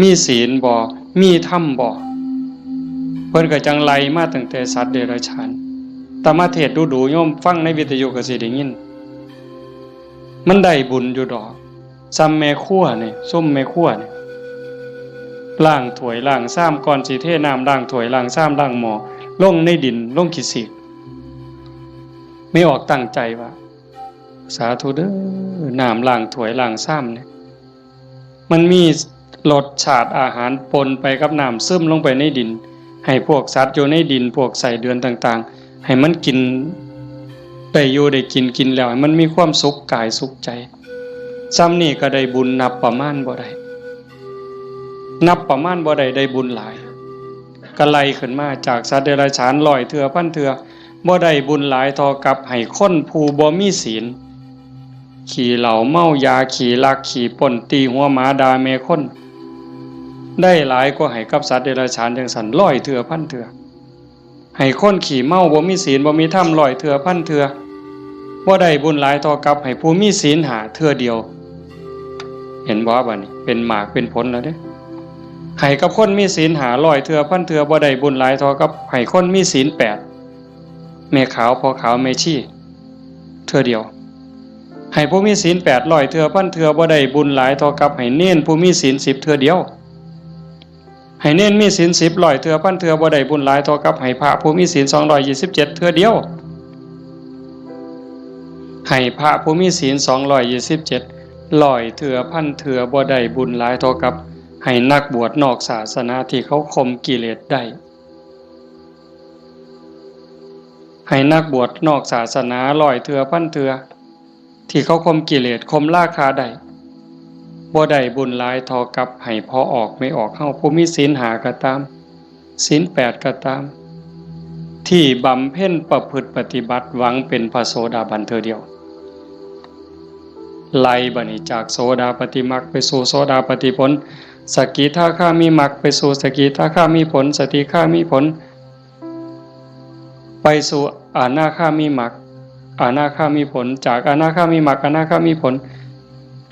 มีศีลบ่ มีธรรมบ่ เพิ่นก็จั่งไล่มาตั้งแต่สัตว์เดรัจฉาน อาตมาเทศน์ดู๋ๆ โยมฟังในวิทยุก็สิได้ยิน มันได้บุญอยู่ดอก ซ่ำแม่ครัวนี่ ซุมแม่ครัวนี่ ล้างถ้วยล้างชาม ก่อนสิเทน้ำล้างถ้วยล้างชามล้างหม้อ ลงในดิน ลงขี้สีก แม่ออกตั้งใจว่า สาธุเด้อ น้ำล้างถ้วยล้างชามเนี่ย มันมีรสชาติอาหารปนไปกับน้ำ ซึมลงไปในดิน ให้พวกสัตว์อยู่ในดิน พวกไส้เดือนต่างๆ ให้มันกิน ได้อยู่ได้กิน กินแล้วให้มันมีความสุขกายสุขใจ ซ่ำนี่ก็ได้บุญนับประมาณบ่ได้ นับประมาณบ่ได้ ได้บุญหลาย ก็ไล่ขึ้นมาจากสัตว์เดรัจฉานร้อยเทื่อพันเทื่อ บ่ได้บุญหลายเท่ากับให้คนผู้บ่มีศีล ขี้เหล้าเมายา ขี้ลักขี้ปล้น ตีหัวหมาด่าแม่คน ได้หลายกว่าให้กับสัตว์เดรัจฉานจั่งซั้นร้อยเทื่อพันเทื่อ ให้คนขี้เมาบ่มีศีลบ่มีธรรมร้อยเทื่อพันเทื่อ บ่ได้บุญหลายเท่ากับให้ผู้มีศีลห้าเทื่อเดียว เห็นบ่ บัดนี้เป็นหมากเป็นผลแล้วเด้ ให้กับคนมีศีลห้าร้อยเทื่อพันเทื่อ บ่ได้บุญหลายเท่ากับให้คนมีศีลแปด แม่ขาวพ่อขาวแม่ชีเทื่อเดียว ให้ผู้มีศีลแปดร้อยเทื่อพันเทื่อบ่ได้บุญหลายเท่ากับให้เณรผู้มีศีลสิบเทื่อเดียว ให้เณรมีศีลสิบร้อยเทื่อพันเทื่อบ่ได้บุญหลายเท่ากับให้พระผู้มีศีลสองร้อยยี่สิบเจ็ดเทื่อเดียว ให้พระผู้มีศีลสองร้อยยี่สิบเจ็ดร้อยเทื่อพันเทื่อบ่ได้บุญหลายเท่ากับให้นักบวชนอกศาสนาที่เขาข่มกิเลสได้ ให้นักบวชนอกศาสนาร้อยเทื่อพันเทื่อที่เขาข่มกิเลสข่มราคะได้ บ่ได้บุญหลายเท่ากับให้พ่อออกแม่ออกเฮาผู้มีศีลห้าก็ตาม ศีลแปดก็ตาม ที่บำเพ็ญประพฤติปฏิบัติหวังเป็นพระโสดาบันเทื่อเดียว ไล่บัดนี้จากโสดาปัตติมรรคไปสู่โสดาปัตติผล สกิทาคามิมรรคไปสู่สกิทาคามิผล สกิทาคามิผล ไปสู่อนาคามิมรรค อนาคามิผล จากอนาคามิมรรค อนาคามิผล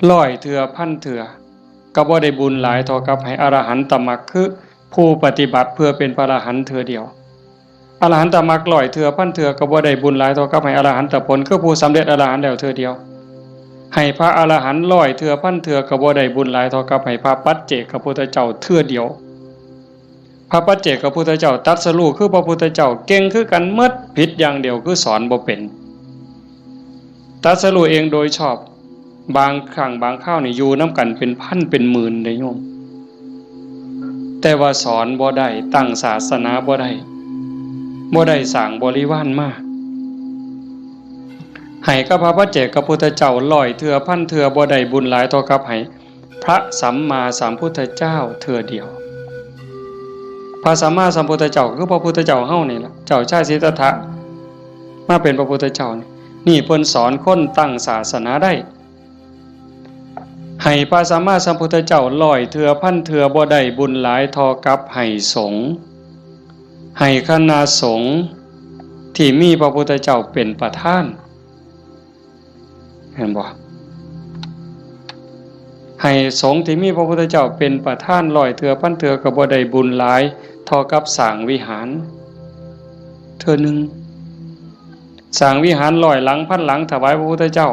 ร้อยเทื่อพันเทื่อ ก็บ่ได้บุญหลายเท่ากับให้อรหันตมรรค คือผู้ปฏิบัติเพื่อเป็นพระอรหันต์เทื่อเดียว อรหันตมรรคร้อยเทื่อพันเทื่อก็บ่ได้บุญหลายเท่ากับให้อรหันตผล คือผู้สำเร็จอรหันต์แล้วเทื่อเดียว ให้พระอรหันต์ร้อยเทื่อพันเทื่อก็บ่ได้บุญหลายเท่ากับให้พระปัจเจกพุทธเจ้าเทื่อเดียว พระปัจเจกพุทธเจ้าตรัสรู้คือพระพุทธเจ้าเก่งคือกันหมด ผิดอย่างเดียวคือสอนบ่เป็น ตรัสรู้เองโดยชอบ บางครั้งบางคราวนี่อยู่นำกันเป็นพันเป็นหมื่นเด้โยม แต่ว่าสอนบ่ได้ ตั้งศาสนาบ่ได้ บ่ได้สร้างบริวารมา ให้กับพระปัจเจกพุทธเจ้าร้อยเทื่อพันเทื่อบ่ได้บุญหลายเท่ากับให้พระสัมมาสัมพุทธเจ้าเทื่อเดียว พระสัมมาสัมพุทธเจ้าคือพระพุทธเจ้าเฮานี่ล่ะ เจ้าชายสิทธัตถะ มาเป็นพระพุทธเจ้านี่ นี่เพิ่นสอนคนตั้งศาสนาได้ ให้พระสัมมาสัมพุทธเจ้าร้อยเทื่อพันเทื่อบ่ได้บุญหลายเท่ากับให้สงฆ์ ให้คณะสงฆ์ที่มีพระพุทธเจ้าเป็นประธาน เห็นบ่ ให้สงฆ์ที่มีพระพุทธเจ้าเป็นประธานร้อยเทื่อพันเทื่อก็บ่ได้บุญหลายเท่ากับสร้างวิหาร เทื่อหนึ่ง สร้างวิหารร้อยหลังพันหลังถวายพระพุทธเจ้า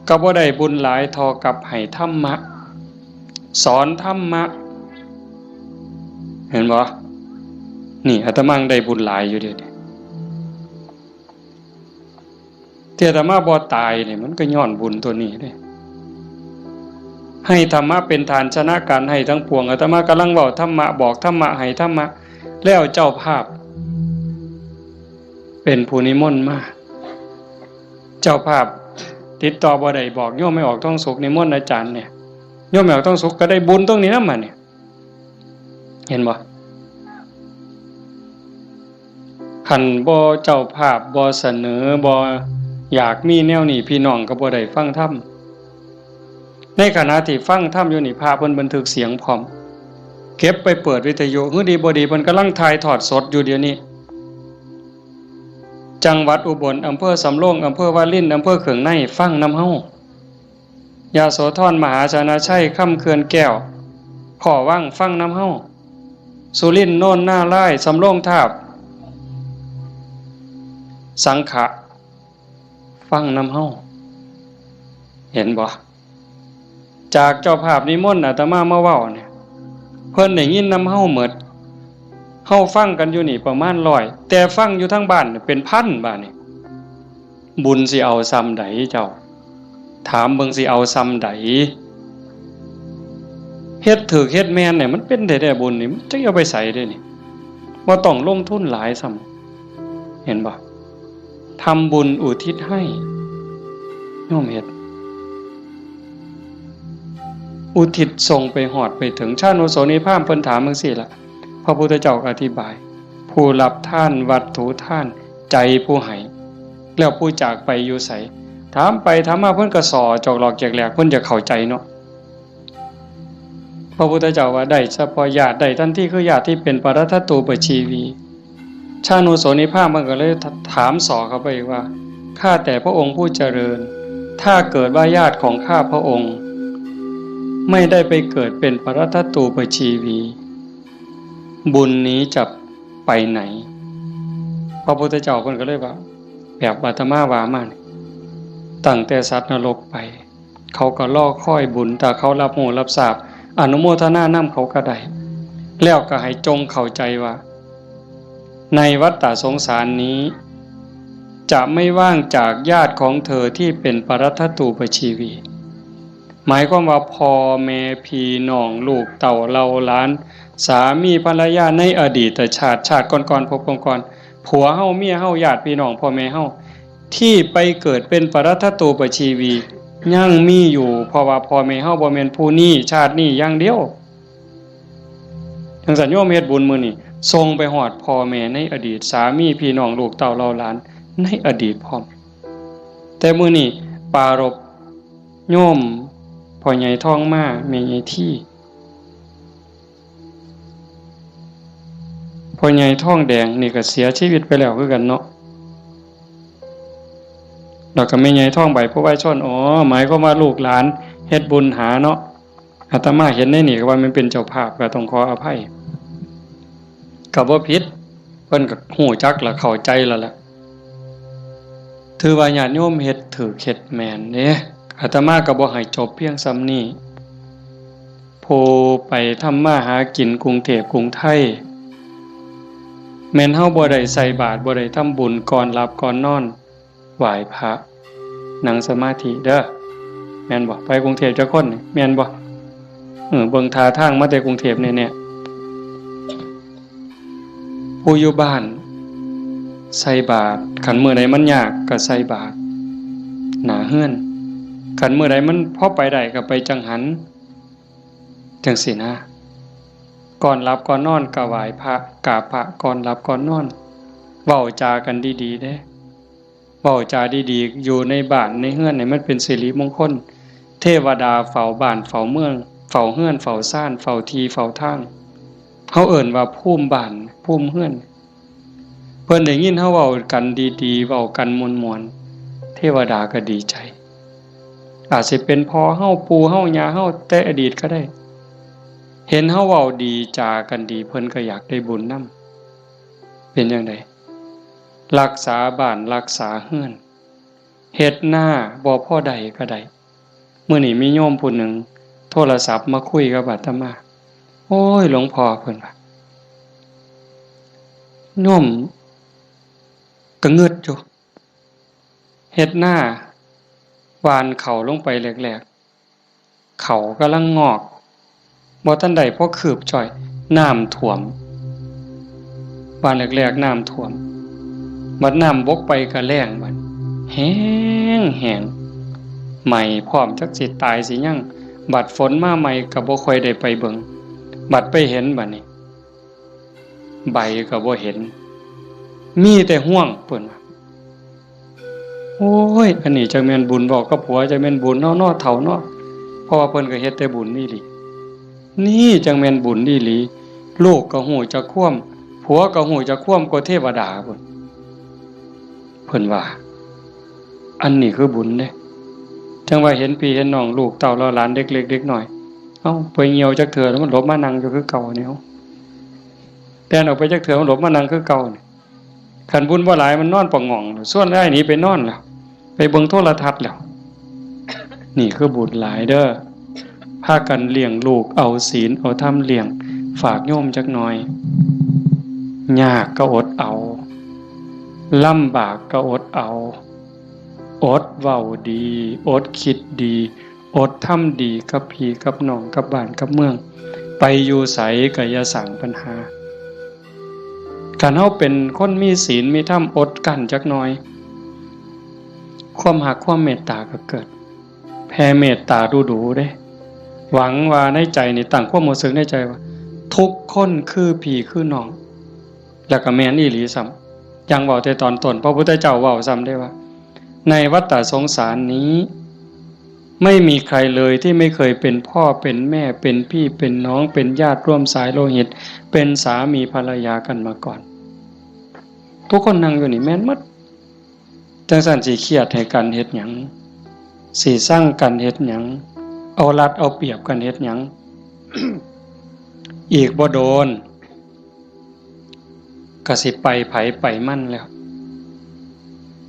ก็บ่ได้บุญหลายเท่ากับให้ธรรมะ สอนธรรมะ เห็นบ่ นี่อาตมาได้บุญหลายอยู่เด้ ที่อาตมาบ่ตายนี่มันก็ย้อนบุญตัวนี้เด้ ให้ธรรมะเป็นทานชนะการให้ทั้งปวง อาตมากำลังเว้าธรรมะ บอกธรรมะ ให้ธรรมะ แล้วเจ้าภาพ เป็นผู้นิมนต์มา เจ้าภาพติดต่อบ่ได้ บอกโยมแม่ออกทองสุขนิมนต์อาจารย์เนี่ย โยมแม่ออกทองสุขก็ได้บุญตรงนี้นำมาเนี่ย เห็นบ่ คันบ่เจ้าภาพบ่เสนอ บ่อยากมีแนวนี้ พี่น้องก็บ่ได้ฟังธรรม ในขณะที่ฟังธรรมอยู่นี่ พระเพิ่นบันทึกเสียงพร้อม เก็บไปเปิดวิทยุ หื้อดีบ่ดีเพิ่นกำลังถ่ายทอดสดอยู่เดี๋ยวนี้ จังหวัดอุบล อำเภอสำโรง อำเภอวาริน อำเภอเขืองใน ฟังนำเฮา ยโสธร มหาชนะชัย คำเขื่อนแก้ว ขอวัง ฟังนำเฮา สุรินทร์ โนนนารายณ์ สำโรงทาบ สังขะ ฟังนำเฮา เห็นบ่ จากเจ้าภาพนิมนต์อาตมามาเว้าเนี่ย เพิ่นได้ยินนำเฮาหมด เฮาฟังกันอยู่นี่ประมาณร้อย แต่ฟังอยู่ทางบ้านเนี่ยเป็นพันบาดนี่ บุญสิเอาส่ำใดเจ้า ถามเบิ่งสิเอาส่ำใด เฮ็ดถูกเฮ็ดแม่นเนี่ยมันเป็นแท้ๆ บุญนี่ มันจักเอาไปไสเด้นี่ บ่ต้องลงทุนหลายส่ำ เห็นบ่ ทำบุญอุทิศให้ โยมเฮ็ด อุทิศส่งไปฮอดไปถึง ชานุโสนีพราหมณ์เพิ่นถามจั่งซี้ล่ะ พระพุทธเจ้าก็อธิบาย ผู้รับทานวัตถุทาน ใจผู้ให้ แล้วผู้จากไปอยู่ไส ถามไปถามมาเพิ่นก็ส่อจอกหลอกแจกแหลก เพิ่นจะเข้าใจเนาะ พระพุทธเจ้าว่าได้เฉพาะญาติ ได้ทันทีคือญาติที่เป็นปรัตถตูปชีวี ชานุโสนีพราหมณ์มันก็เลยถามส่อเข้าไปอีกว่า ข้าแต่พระองค์ผู้เจริญ ถ้าเกิดว่าญาติของข้าพระองค์ ไม่ได้ไปเกิดเป็นปรัตถตูปชีวี บุญนี้จะไปไหน ระพุทธเจ้าเพิ่นก็เลยว่า แบบอาตมาว่ามานี่ ตั้งแต่สัตว์นรกไป เขาก็รอคอยบุญ ถ้าเขารับรู้รับทราบ อนุโมทนานำเขาก็ได้ แล้วก็ให้จงเข้าใจว่า ในวัฏฏะสงสารนี้ จะไม่ว่างจากญาติของเธอที่เป็นปรัตถตูปชีวี หมายความว่าพ่อแม่พี่น้องลูกเต้าเหล่าหลาน สามีภรรยาในอดีตชาติ ชาติก่อนๆ ภพก่อนๆ ผัวเฮาเมียเฮาญาติพี่น้องพ่อแม่เฮา ที่ไปเกิดเป็นปรัตถตูปชีวี ยังมีอยู่ เพราะว่าพ่อแม่เฮาบ่แม่นผู้นี้ชาตินี้อย่างเดียว จังซั่นโยมเฮ็ดบุญมื้อนี้ ส่งไปฮอดพ่อแม่ในอดีต สามีพี่น้องลูกเต้าเหล่าหลานในอดีตพร้อม แต่มื้อนี้ปรารภโยมพ่อใหญ่ทองมา แม่ใหญ่ที พ่อใหญ่ทองแดงนี่ก็เสียชีวิตไปแล้วคือกันเนาะ แล้วก็แม่ใหญ่ทองใบ ผู้วายชน อ๋อ หมายความว่าลูกหลานเฮ็ดบุญหาเนาะ อาตมาเห็นในนี่ก็ว่ามันเป็นเจ้าภาพ ก็ต้องขออภัย ก็บ่ผิด เพิ่นก็ฮู้จักและเข้าใจแล้วล่ะ ถือว่าญาติโยมเฮ็ดถูกเฮ็ดแม่นเด้ อาตมาก็บ่ให้จบเพียงส่ำนี้ ผู้ไปทำมาหากินกรุงเทพกรุงไทย แม่นเฮาบ่ได้ใส่บาตร บ่ได้ทำบุญ ก่อนหลับก่อนนอน ไหว้พระ นั่งสมาธิเด้อ แม่นบ่ ไปกรุงเทพจักคนนี่ แม่นบ่ เออ เบิ่งท่าทางมาแต่กรุงเทพแน่ๆ ผู้อยู่บ้านใส่บาตร คันมื้อใดมันยากก็ใส่บาตรหน้าเฮือน คันมื้อใดมันพอไปได้ก็ไปจังหัน จังซี้นะ ก่อนหลับก่อนนอนก็ไหว้พระ กราบพระก่อนหลับก่อนนอน เว้าจากันดีๆ เด้ เว้าจาดีๆ อยู่ในบ้านในเฮือนให้มันเป็นสิริมงคล เทวดาเฝ้าบ้านเฝ้าเมือง เฝ้าเฮือนเฝ้าซาน เฝ้าที่เฝ้าทาง เฮาเอิ้นว่าภูมิบ้านภูมิเฮือน เพิ่นได้ยินเฮาเว้ากันดีๆ เว้ากันม่วนๆ เทวดาก็ดีใจ อาจสิเป็นพ่อเฮา ปู่เฮา ย่าเฮา แต่อดีตก็ได้ เห็นเฮาเว้าดีจากันดี เพิ่นก็อยากได้บุญนำ เป็นจั่งใด รักษาบ้านรักษาเฮือน เฮ็ดนาบ่พอได้ก็ได้ มื้อนี้มีโยมผู้หนึ่งโทรศัพท์มาคุยกับอาตมา โอ้ย หลวงพ่อ เพิ่นว่า โยมก็งึดอยู่ เฮ็ดนา หว่านเข้าลงไปแรกๆ เข้ากำลังงอก บ่ทันได้พอคืบจ้อย น้ำท่วม หว่านแรกๆ น้ำท่วม บัดน้ำบกไปก็แล้งบัด แห้งแห้ง ไหม้พร้อม จักสิตายสิหยัง บัดฝนมาใหม่ก็บ่ค่อยได้ไปเบิ่ง บัดไปเห็นบัดนี้ ใบก็บ่เห็น มีแต่ฮวง เพิ่นว่า โอ้ย อันนี้จักแม่นบุญเว้ากับผัว จักแม่นบุญเนาะ เนาะ เฒ่าเนาะ เพราะว่าเพิ่นก็เฮ็ดแต่บุญอีหลี นี่จักแม่นบุญอีหลี ลูกก็ฮู้จักความ ผัวก็ฮู้จักความ กว่าเทวดาพุ้น เพิ่นว่า อันนี้คือบุญเด้ จั่งว่าเห็นพี่เห็นน้อง ลูกเต้าเหล่าหลาน เด็กเล็กเด็กน้อย เอ้า ไปเหี่ยวจักเทื่อแล้วมันหลบมานั่งอยู่คือเก่านี่ แล่นออกไปจักเทื่อมันหลบมานั่งคือเก่านี่ คันบุญบ่หลายมันนอนปะหง่อง ส่วนอ้ายหนีไปนอนแล้ว ไปเบิ่งโทรทัศน์แล้ว นี่คือบุญหลายเด้อ พากันเลี้ยงลูก เอาศีลเอาธรรมเลี้ยง ฝากโยมจักหน่อย ยากก็อดเอา ลำบากก็อดเอา อดเว้าดี อดคิดดี อดทำดีกับพี่กับน้อง กับบ้านกับเมือง ไปอยู่ไสก็อย่าสร้างปัญหา คันเฮาเป็นคนมีศีลมีธรรม อดกลั้นจักหน่อย ความฮักความเมตตาก็เกิด แผ่เมตตาดูๆ เด้ หวังว่าในใจนี่ ตั้งความรู้สึกในใจว่า ทุกคนคือพี่คือน้อง แล้วก็แม่นอีหลีซ้ำ อย่างเว้าแต่ตอนต้น พระพุทธเจ้าเว้าซ้ำเด้ว่า ในวัฏฏะสงสารนี้ ไม่มีใครเลยที่ไม่เคยเป็นพ่อเป็นแม่ เป็นพี่เป็นน้อง เป็นญาติร่วมสายโลหิต เป็นสามีภรรยากันมาก่อน ทุกคนนั่งอยู่นี่แม่นหมด จั่งซั้นสิเครียดให้กันเฮ็ดหยัง สิซังกันเฮ็ดหยัง เอารัดเอาเปรียบกันเฮ็ดหยัง อีกบ่โดน ก็สิไปไผไปมันแล้ว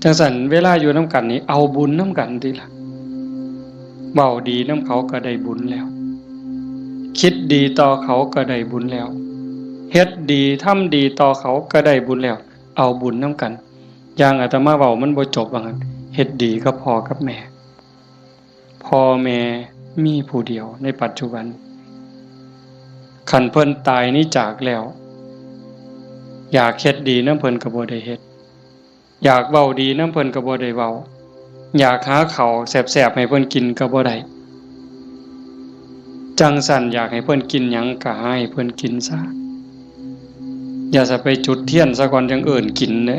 จั่งซั้นเวลาอยู่นำกันนี่เอาบุญนำกันติล่ะ เว้าดีนำเขาก็ได้บุญแล้ว คิดดีต่อเขาก็ได้บุญแล้ว เฮ็ดดีทำดีต่อเขาก็ได้บุญแล้ว เอาบุญนำกัน อย่างอาตมาเว้ามันบ่จบว่างั้น เฮ็ดดีกับพ่อกับแม่ พ่อแม่มีผู้เดียวในปัจจุบัน คันเพิ่นตายหนีจากแล้ว อยากเฮ็ดดีนำเพิ่นก็บ่ได้เฮ็ด อยากเว้าดีนำเพิ่นก็บ่ได้เว้า อยากหาข้าวแซ่บๆให้เพิ่นกินก็บ่ได้ จั่งซั้นอยากให้เพิ่นกินหยังก็หาให้เพิ่นกินซะ อย่าซะไปจุดเทียนซะก่อนจั่งเอิ้นกินเด้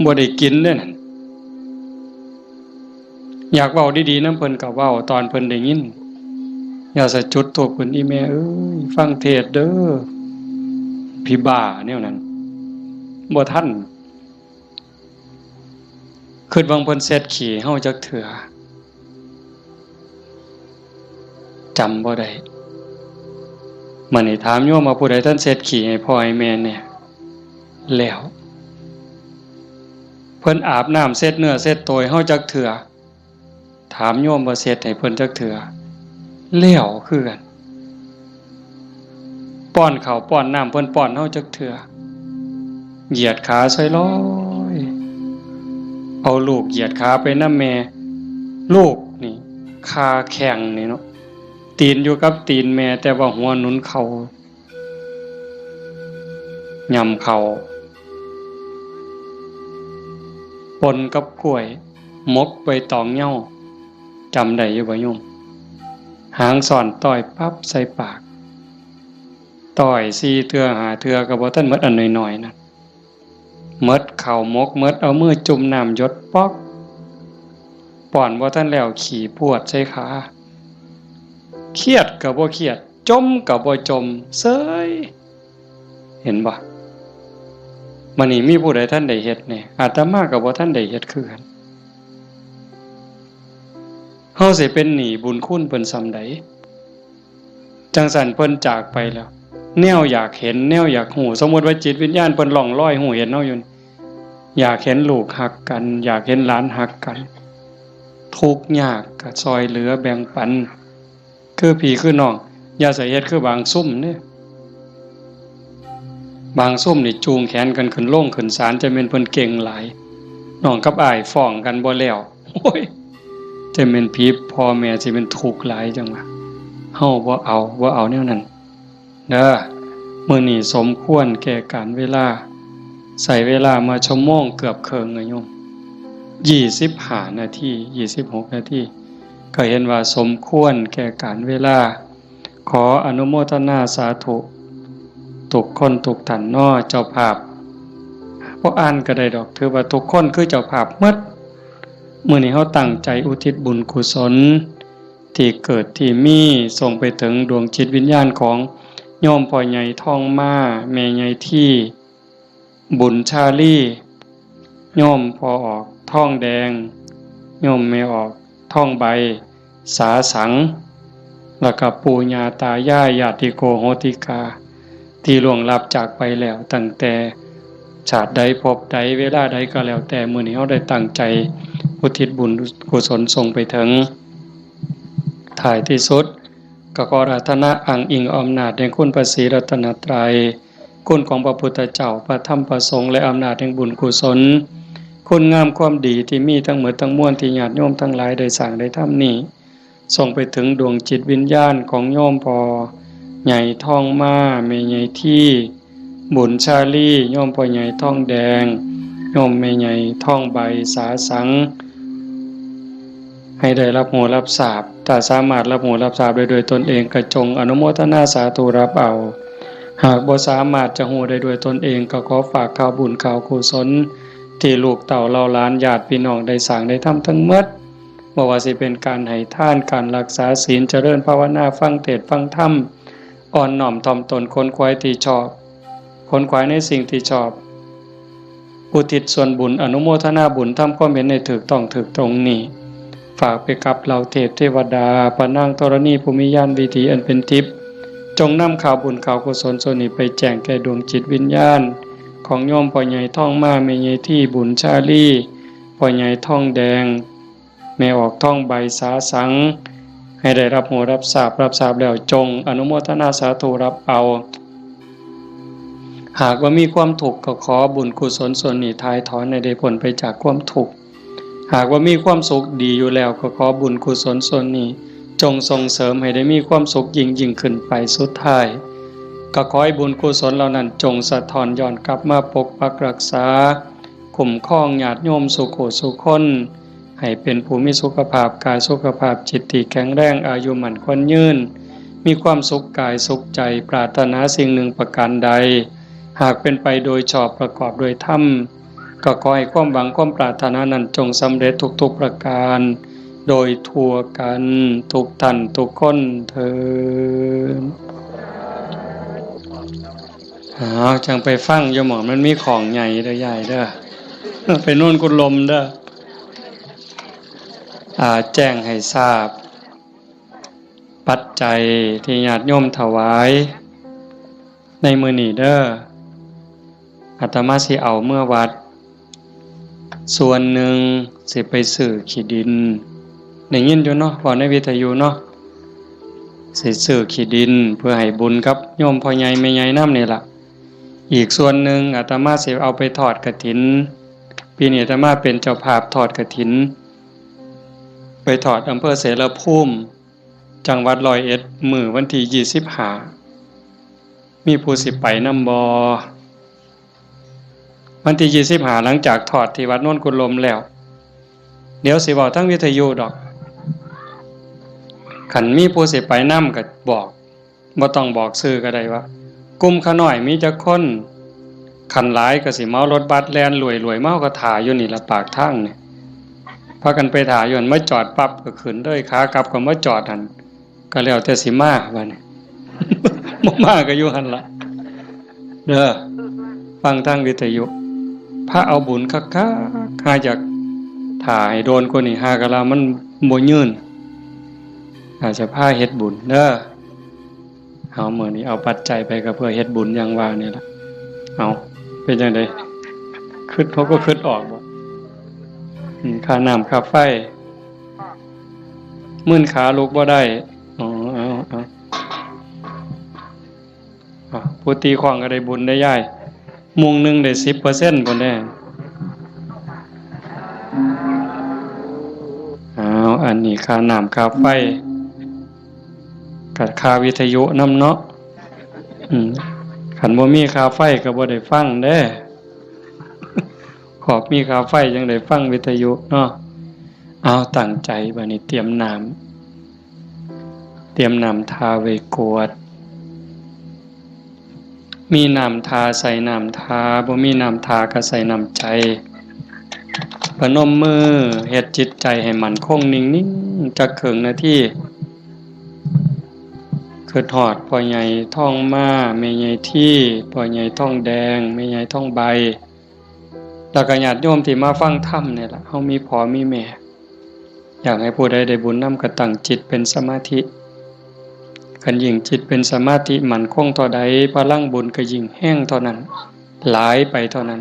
บ่ได้กินเด้นั่น อยากเว้าดีๆนำเพิ่นก็เว้าตอนเพิ่นได้ยิน อย่าซะจุดธูปขึ้น อีแม่เอ้ย ฟังเทศน์เด้อ ผีบ้าแนวนั้น บ่ทัน คิดเบิ่งเพิ่นเช็ดขี้เฮาจักเทื่อ จำบ่ได้ มื้อนี้ถามโยมว่าผู้ใดทันเช็ดขี้ให้พ่อให้แม่แหน่ แล้ว เพิ่นอาบน้ำเช็ดเนื้อเช็ดตัวให้เฮาจักเทื่อ ถามโยมว่าเช็ดให้เพิ่นจักเทื่อ แล้วคือกัน ป้อนข้าวป้อนน้ำเพิ่นป้อนเฮาจักเทื่อ เหยียดขาใส่ลอย เอาลูกเหยียดขาไปนำแม่ ลูกนี่ คาแข้งนี่เนาะ ตีนอยู่กับตีนแม่ แต่ว่าหัวหนุนเข่า ย่ำเข่า ปนกับกล้วย หมกใบตองเหย้า จำได้อยู่บ่โยม หางซ่อนต้อยปั๊บใส่ปาก ต้อยสี่เทื่อห้าเทื่อก็บ่ทันหมดอันน้อยๆนั่น หมดข้าวหมก หมดเอามือจุ่มน้ำหยดป๊อก ป้อนบ่ทันแล้วขี้พรวดใส่ขา เครียดก็บ่เครียด จ่มก็บ่จ่ม เซย เห็นบ่ มื้อนี้มีผู้ใดทันได้เฮ็ดแหน่ อาตมาก็บ่ทันได้เฮ็ดคือกัน เฮาสิเป็นหนี้บุญคุณเพิ่นส่ำใด จั่งซั้นเพิ่นจากไปแล้ว แนวอยากเห็น แนวอยากฮู้ สมมุติว่าจิตวิญญาณเพิ่นล่องลอยฮู้เห็นเฮาอยู่นี่ อยากเห็นลูกฮักกัน อยากเห็นหลานฮักกัน ทุกข์ยากก็ซ่อยเหลือแบ่งปัน คือพี่คือน้อง อย่าใส่เฮ็ดคือบางซุมเด้ บางซุมนี่จูงแขนกันขึ้นโรงขึ้นศาล จะแม่นเพิ่นเก่งหลาย น้องกับอ้ายฟ้องกันบ่แล้ว โอ้ย จะแม่นผีพ่อแม่สิเป็นทุกข์หลายจังวะ เฮาบ่เอา บ่เอาแนวนั้น เด้อ มื้อนี้สมควรแก่กาลเวลา ใช้เวลามาชั่วโมงเกือบเคิ่งอะโยม ยี่สิบห้านาที ยี่สิบหกนาที ก็เห็นว่าสมควรแก่กาลเวลา ขออนุโมทนาสาธุ ทุกคนทุกท่านเนาะ เจ้าภาพ บ่อ่านก็ได้ดอก ถือว่าทุกคนคือเจ้าภาพหมด มื้อนี้เฮาตั้งใจอุทิศบุญกุศล ที่เกิดที่มี ส่งไปถึงดวงจิตวิญญาณของโยมพ่อใหญ่ทองมา แม่ใหญ่ที่ บุญชาลี โยมพ่อออกทองแดง โยมแม่ออกทองใบ สาสัง แล้วก็ปู่ย่าตายาย ญาติโกโหติกา ที่ล่วงลับจากไปแล้ว ตั้งแต่ชาติใดภพใดเวลาใดก็แล้วแต่ มื้อนี้เฮาได้ตั้งใจอุทิศบุญกุศลส่งไปถึง ท้ายที่สุด ก็ขออาราธนาอ้างอิงอำนาจแห่งคุณพระศรีรัตนตรัย คุณของพระพุทธเจ้า พระธรรม พระสงฆ์ และอำนาจแห่งบุญกุศล คุณงามความดีที่มีทั้งหมดทั้งมวลที่ญาติโยมทั้งหลายได้สร้างได้ทำนี้ ส่งไปถึงดวงจิตวิญญาณของโยมพ่อใหญ่ทองมา แม่ใหญ่ที่ บุญชาลี โยมพ่อใหญ่ทองแดง โยมแม่ใหญ่ทองใบ สาสัง ให้ได้รับรู้รับทราบ ถ้าสามารถรับรู้รับทราบได้ด้วยตนเองก็จงอนุโมทนาสาธุรับเอา หากบ่สามารถจะรู้ได้ด้วยตนเองก็ขอฝากข่าวบุญข่าวกุศล ที่ลูกเต้าเหล่าหลานญาติพี่น้องได้สร้างได้ทำทั้งหมด บ่ว่าสิเป็นการให้ทาน การรักษาศีล เจริญภาวนา ฟังเทศน์ฟังธรรม อ่อนน้อมถ่อมตน ขนขวายที่ชอบ ขนขวายในสิ่งที่ชอบ อุทิศส่วนบุญ อนุโมทนาบุญ ทำความเห็นให้ถูกต้องถูกตรงนี้ ฝากไปกับเหล่าเทพเทวดา พระนางธรณีผู้มีญาณวิถีอันเป็นทิพย์ จงนำข่าวบุญข่าวกุศลส่วนนี้ไปแจ้งแก่ดวงจิตวิญญาณ ของโยมพ่อใหญ่ทองมา แม่ใหญ่ที่บุญชาลี พ่อใหญ่ทองแดง แม่ออกทองใบสาสัง ให้ได้รับรู้รับทราบ รับทราบแล้วจงอนุโมทนาสาธุรับเอา หากว่ามีความทุกข์ก็ขอบุญกุศลส่วนนี้ถ่ายถอนให้ได้พ้นไปจากความทุกข์ หากว่ามีความสุขดีอยู่แล้วก็ขอบุญกุศลส่วนนี้ จงส่งเสริมให้ได้มีความสุขยิ่งยิ่งขึ้นไป สุดท้าย ก็ขอให้บุญกุศลเหล่านั้นจงสะท้อนย้อนกลับมาปกปักรักษา คุ้มครองญาติโยมสู่ผู้สู่คน ให้เป็นผู้มีสุขภาพกายสุขภาพจิตที่แข็งแรง อายุมั่นขวัญยืน มีความสุขกายสุขใจ ปรารถนาสิ่งหนึ่งประการใด หากเป็นไปโดยชอบประกอบด้วยธรรม ก็ขอให้ความหวังความปรารถนานั้นจงสำเร็จทุกๆประการ โดยทั่วกันทุกท่านทุกคนเทอญ อ้าว จั่งไปฟังอยู่หม่องมันมีของใหญ่เด้อยายเด้อ ไปโน่นกุดลมเด้อ อ่า แจ้งให้ทราบ ปัจจัยที่ญาติโยมถวายในมื้อนี้เด้อ อาตมาสิเอาเมือวัด ส่วนหนึ่งสิไปซื้อขี้ดิน ได้ยินอยู่เนาะ เว้าในวิทยุเนาะ สิซื้อขี้ดินเพื่อให้บุญกับโยมพ่อใหญ่แม่ใหญ่นำนี่ล่ะ อีกส่วนหนึ่งอาตมาสิเอาไปทอดกฐิน ปีนี้อาตมาเป็นเจ้าภาพทอดกฐิน ไปทอดอำเภอเสรภูมิ จังหวัดร้อยเอ็ด มื้อวันที่ยี่สิบห้า มีผู้สิไปนำบ่ วันที่ยี่สิบห้า หลังจากทอดที่วัดโนนกุดลมแล้ว เดี๋ยวสิเว้าทางวิทยุดอก คันมีผู้สิไปนำก็บอก บ่ต้องบอกชื่อก็ได้ว่า กลุ่มข้าน้อยมีจักคน คันหลายก็สิเหมารถบัสแล่นรวยๆ มา เฮาก็ถ่าอยู่นี่ล่ะปากทางนี่ พากันไปถ่าอยู่หั่น มาจอดปั๊บก็ขึ้นเลย ขากลับก็มาจอดหั่น ก็แล้วแต่สิมาบัดนี้ บ่มาก็อยู่หั่นล่ะ เด้อ ฟังทางวิทยุ พาเอาบุญคักๆ หาอยากถ่าให้โดนกว่านี้ หากะลามันบ่ยืน อาจจะพาเฮ็ดบุญเด้อ เอามื้อนี้เอาปัจจัยไปก็เพื่อเฮ็ดบุญอย่างว่านี่ล่ะ เอา เป็นจั่งใด คิด เขาก็คิดออกบ่ อืม ค่าน้ำค่าไฟ มื่นขาลุกบ่ได้ อ๋อ เอา เอา อ่ะ ผู้ตีค้องก็ได้บุญได้ยาย มุ้งหนึ่งได้สิบเปอร์เซ็นต์ พุ้นเด้ อ้าว อันนี้ค่าน้ำค่าไฟ กับค่าวิทยุนำเนาะ อืม คันบ่มีค่าไฟก็บ่ได้ฟังเด้ ขอบมีค่าไฟจั่งได้ฟังวิทยุเนาะ เอาตั้งใจบัดนี้เตรียมน้ำ เตรียมน้ำทาไว้กรวด มีน้ำทาใส่น้ำทา บ่มีน้ำทาก็ใส่น้ำใจ พนมมือเฮ็ดจิตใจให้มั่นคงนิ่งๆ จักครึ่งนาที คิดฮอดพ่อใหญ่ทองมา แม่ใหญ่ที พ่อใหญ่ทองแดง แม่ใหญ่ทองใบ แล้วก็ญาติโยมที่มาฟังธรรมนี่ล่ะ เฮามีพ่อมีแม่ อยากให้ผู้ใดได้บุญนำก็ตั้งจิตเป็นสมาธิ คันยิ่งจิตเป็นสมาธิมั่นคงเท่าใด พลังบุญก็ยิ่งแฮงเท่านั้น หลายไปเท่านั้น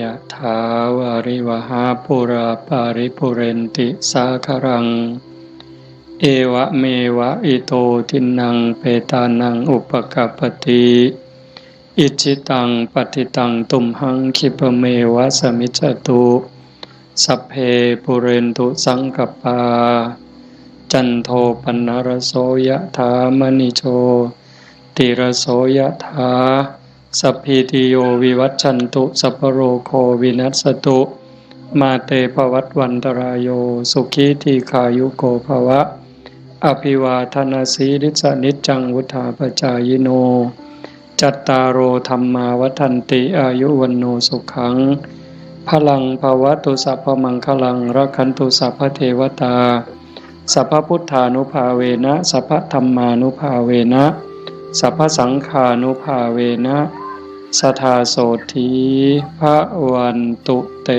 ยะถาวาริวหาปูราปาริปูเรนติสาคารัง เอวะเมวะอิโตทินนังเปตานังอุปกัปปติ อิจฉิตังปัตถิตังตุมหังคิปะเมวะสมิจจตุ สัพเพปูเรนตุสังกปปา จันโทปันนรโสยะถามณิโชติรโสยะถา สัพพีติโยวิวัชชันตุ สัพพโรโควินัสสตุ มาเตภวัตวันตรายโย สุขีทีขายุโกภวะ อภิวาทนาสีลิสนิจจังวุธาปจายิโน จัตตาโรธรรมาวัฒนติ อายุวันโนสุขัง พลังภวตุ สัพพมังคลัง รักขันตุ สัพพเทวตา สัพพพุทธานุภาเวนะ สัพพธรรมานุภาเวนะ สัพพสังฆานุภาเวนะ สทาโสธี พระวันตุเต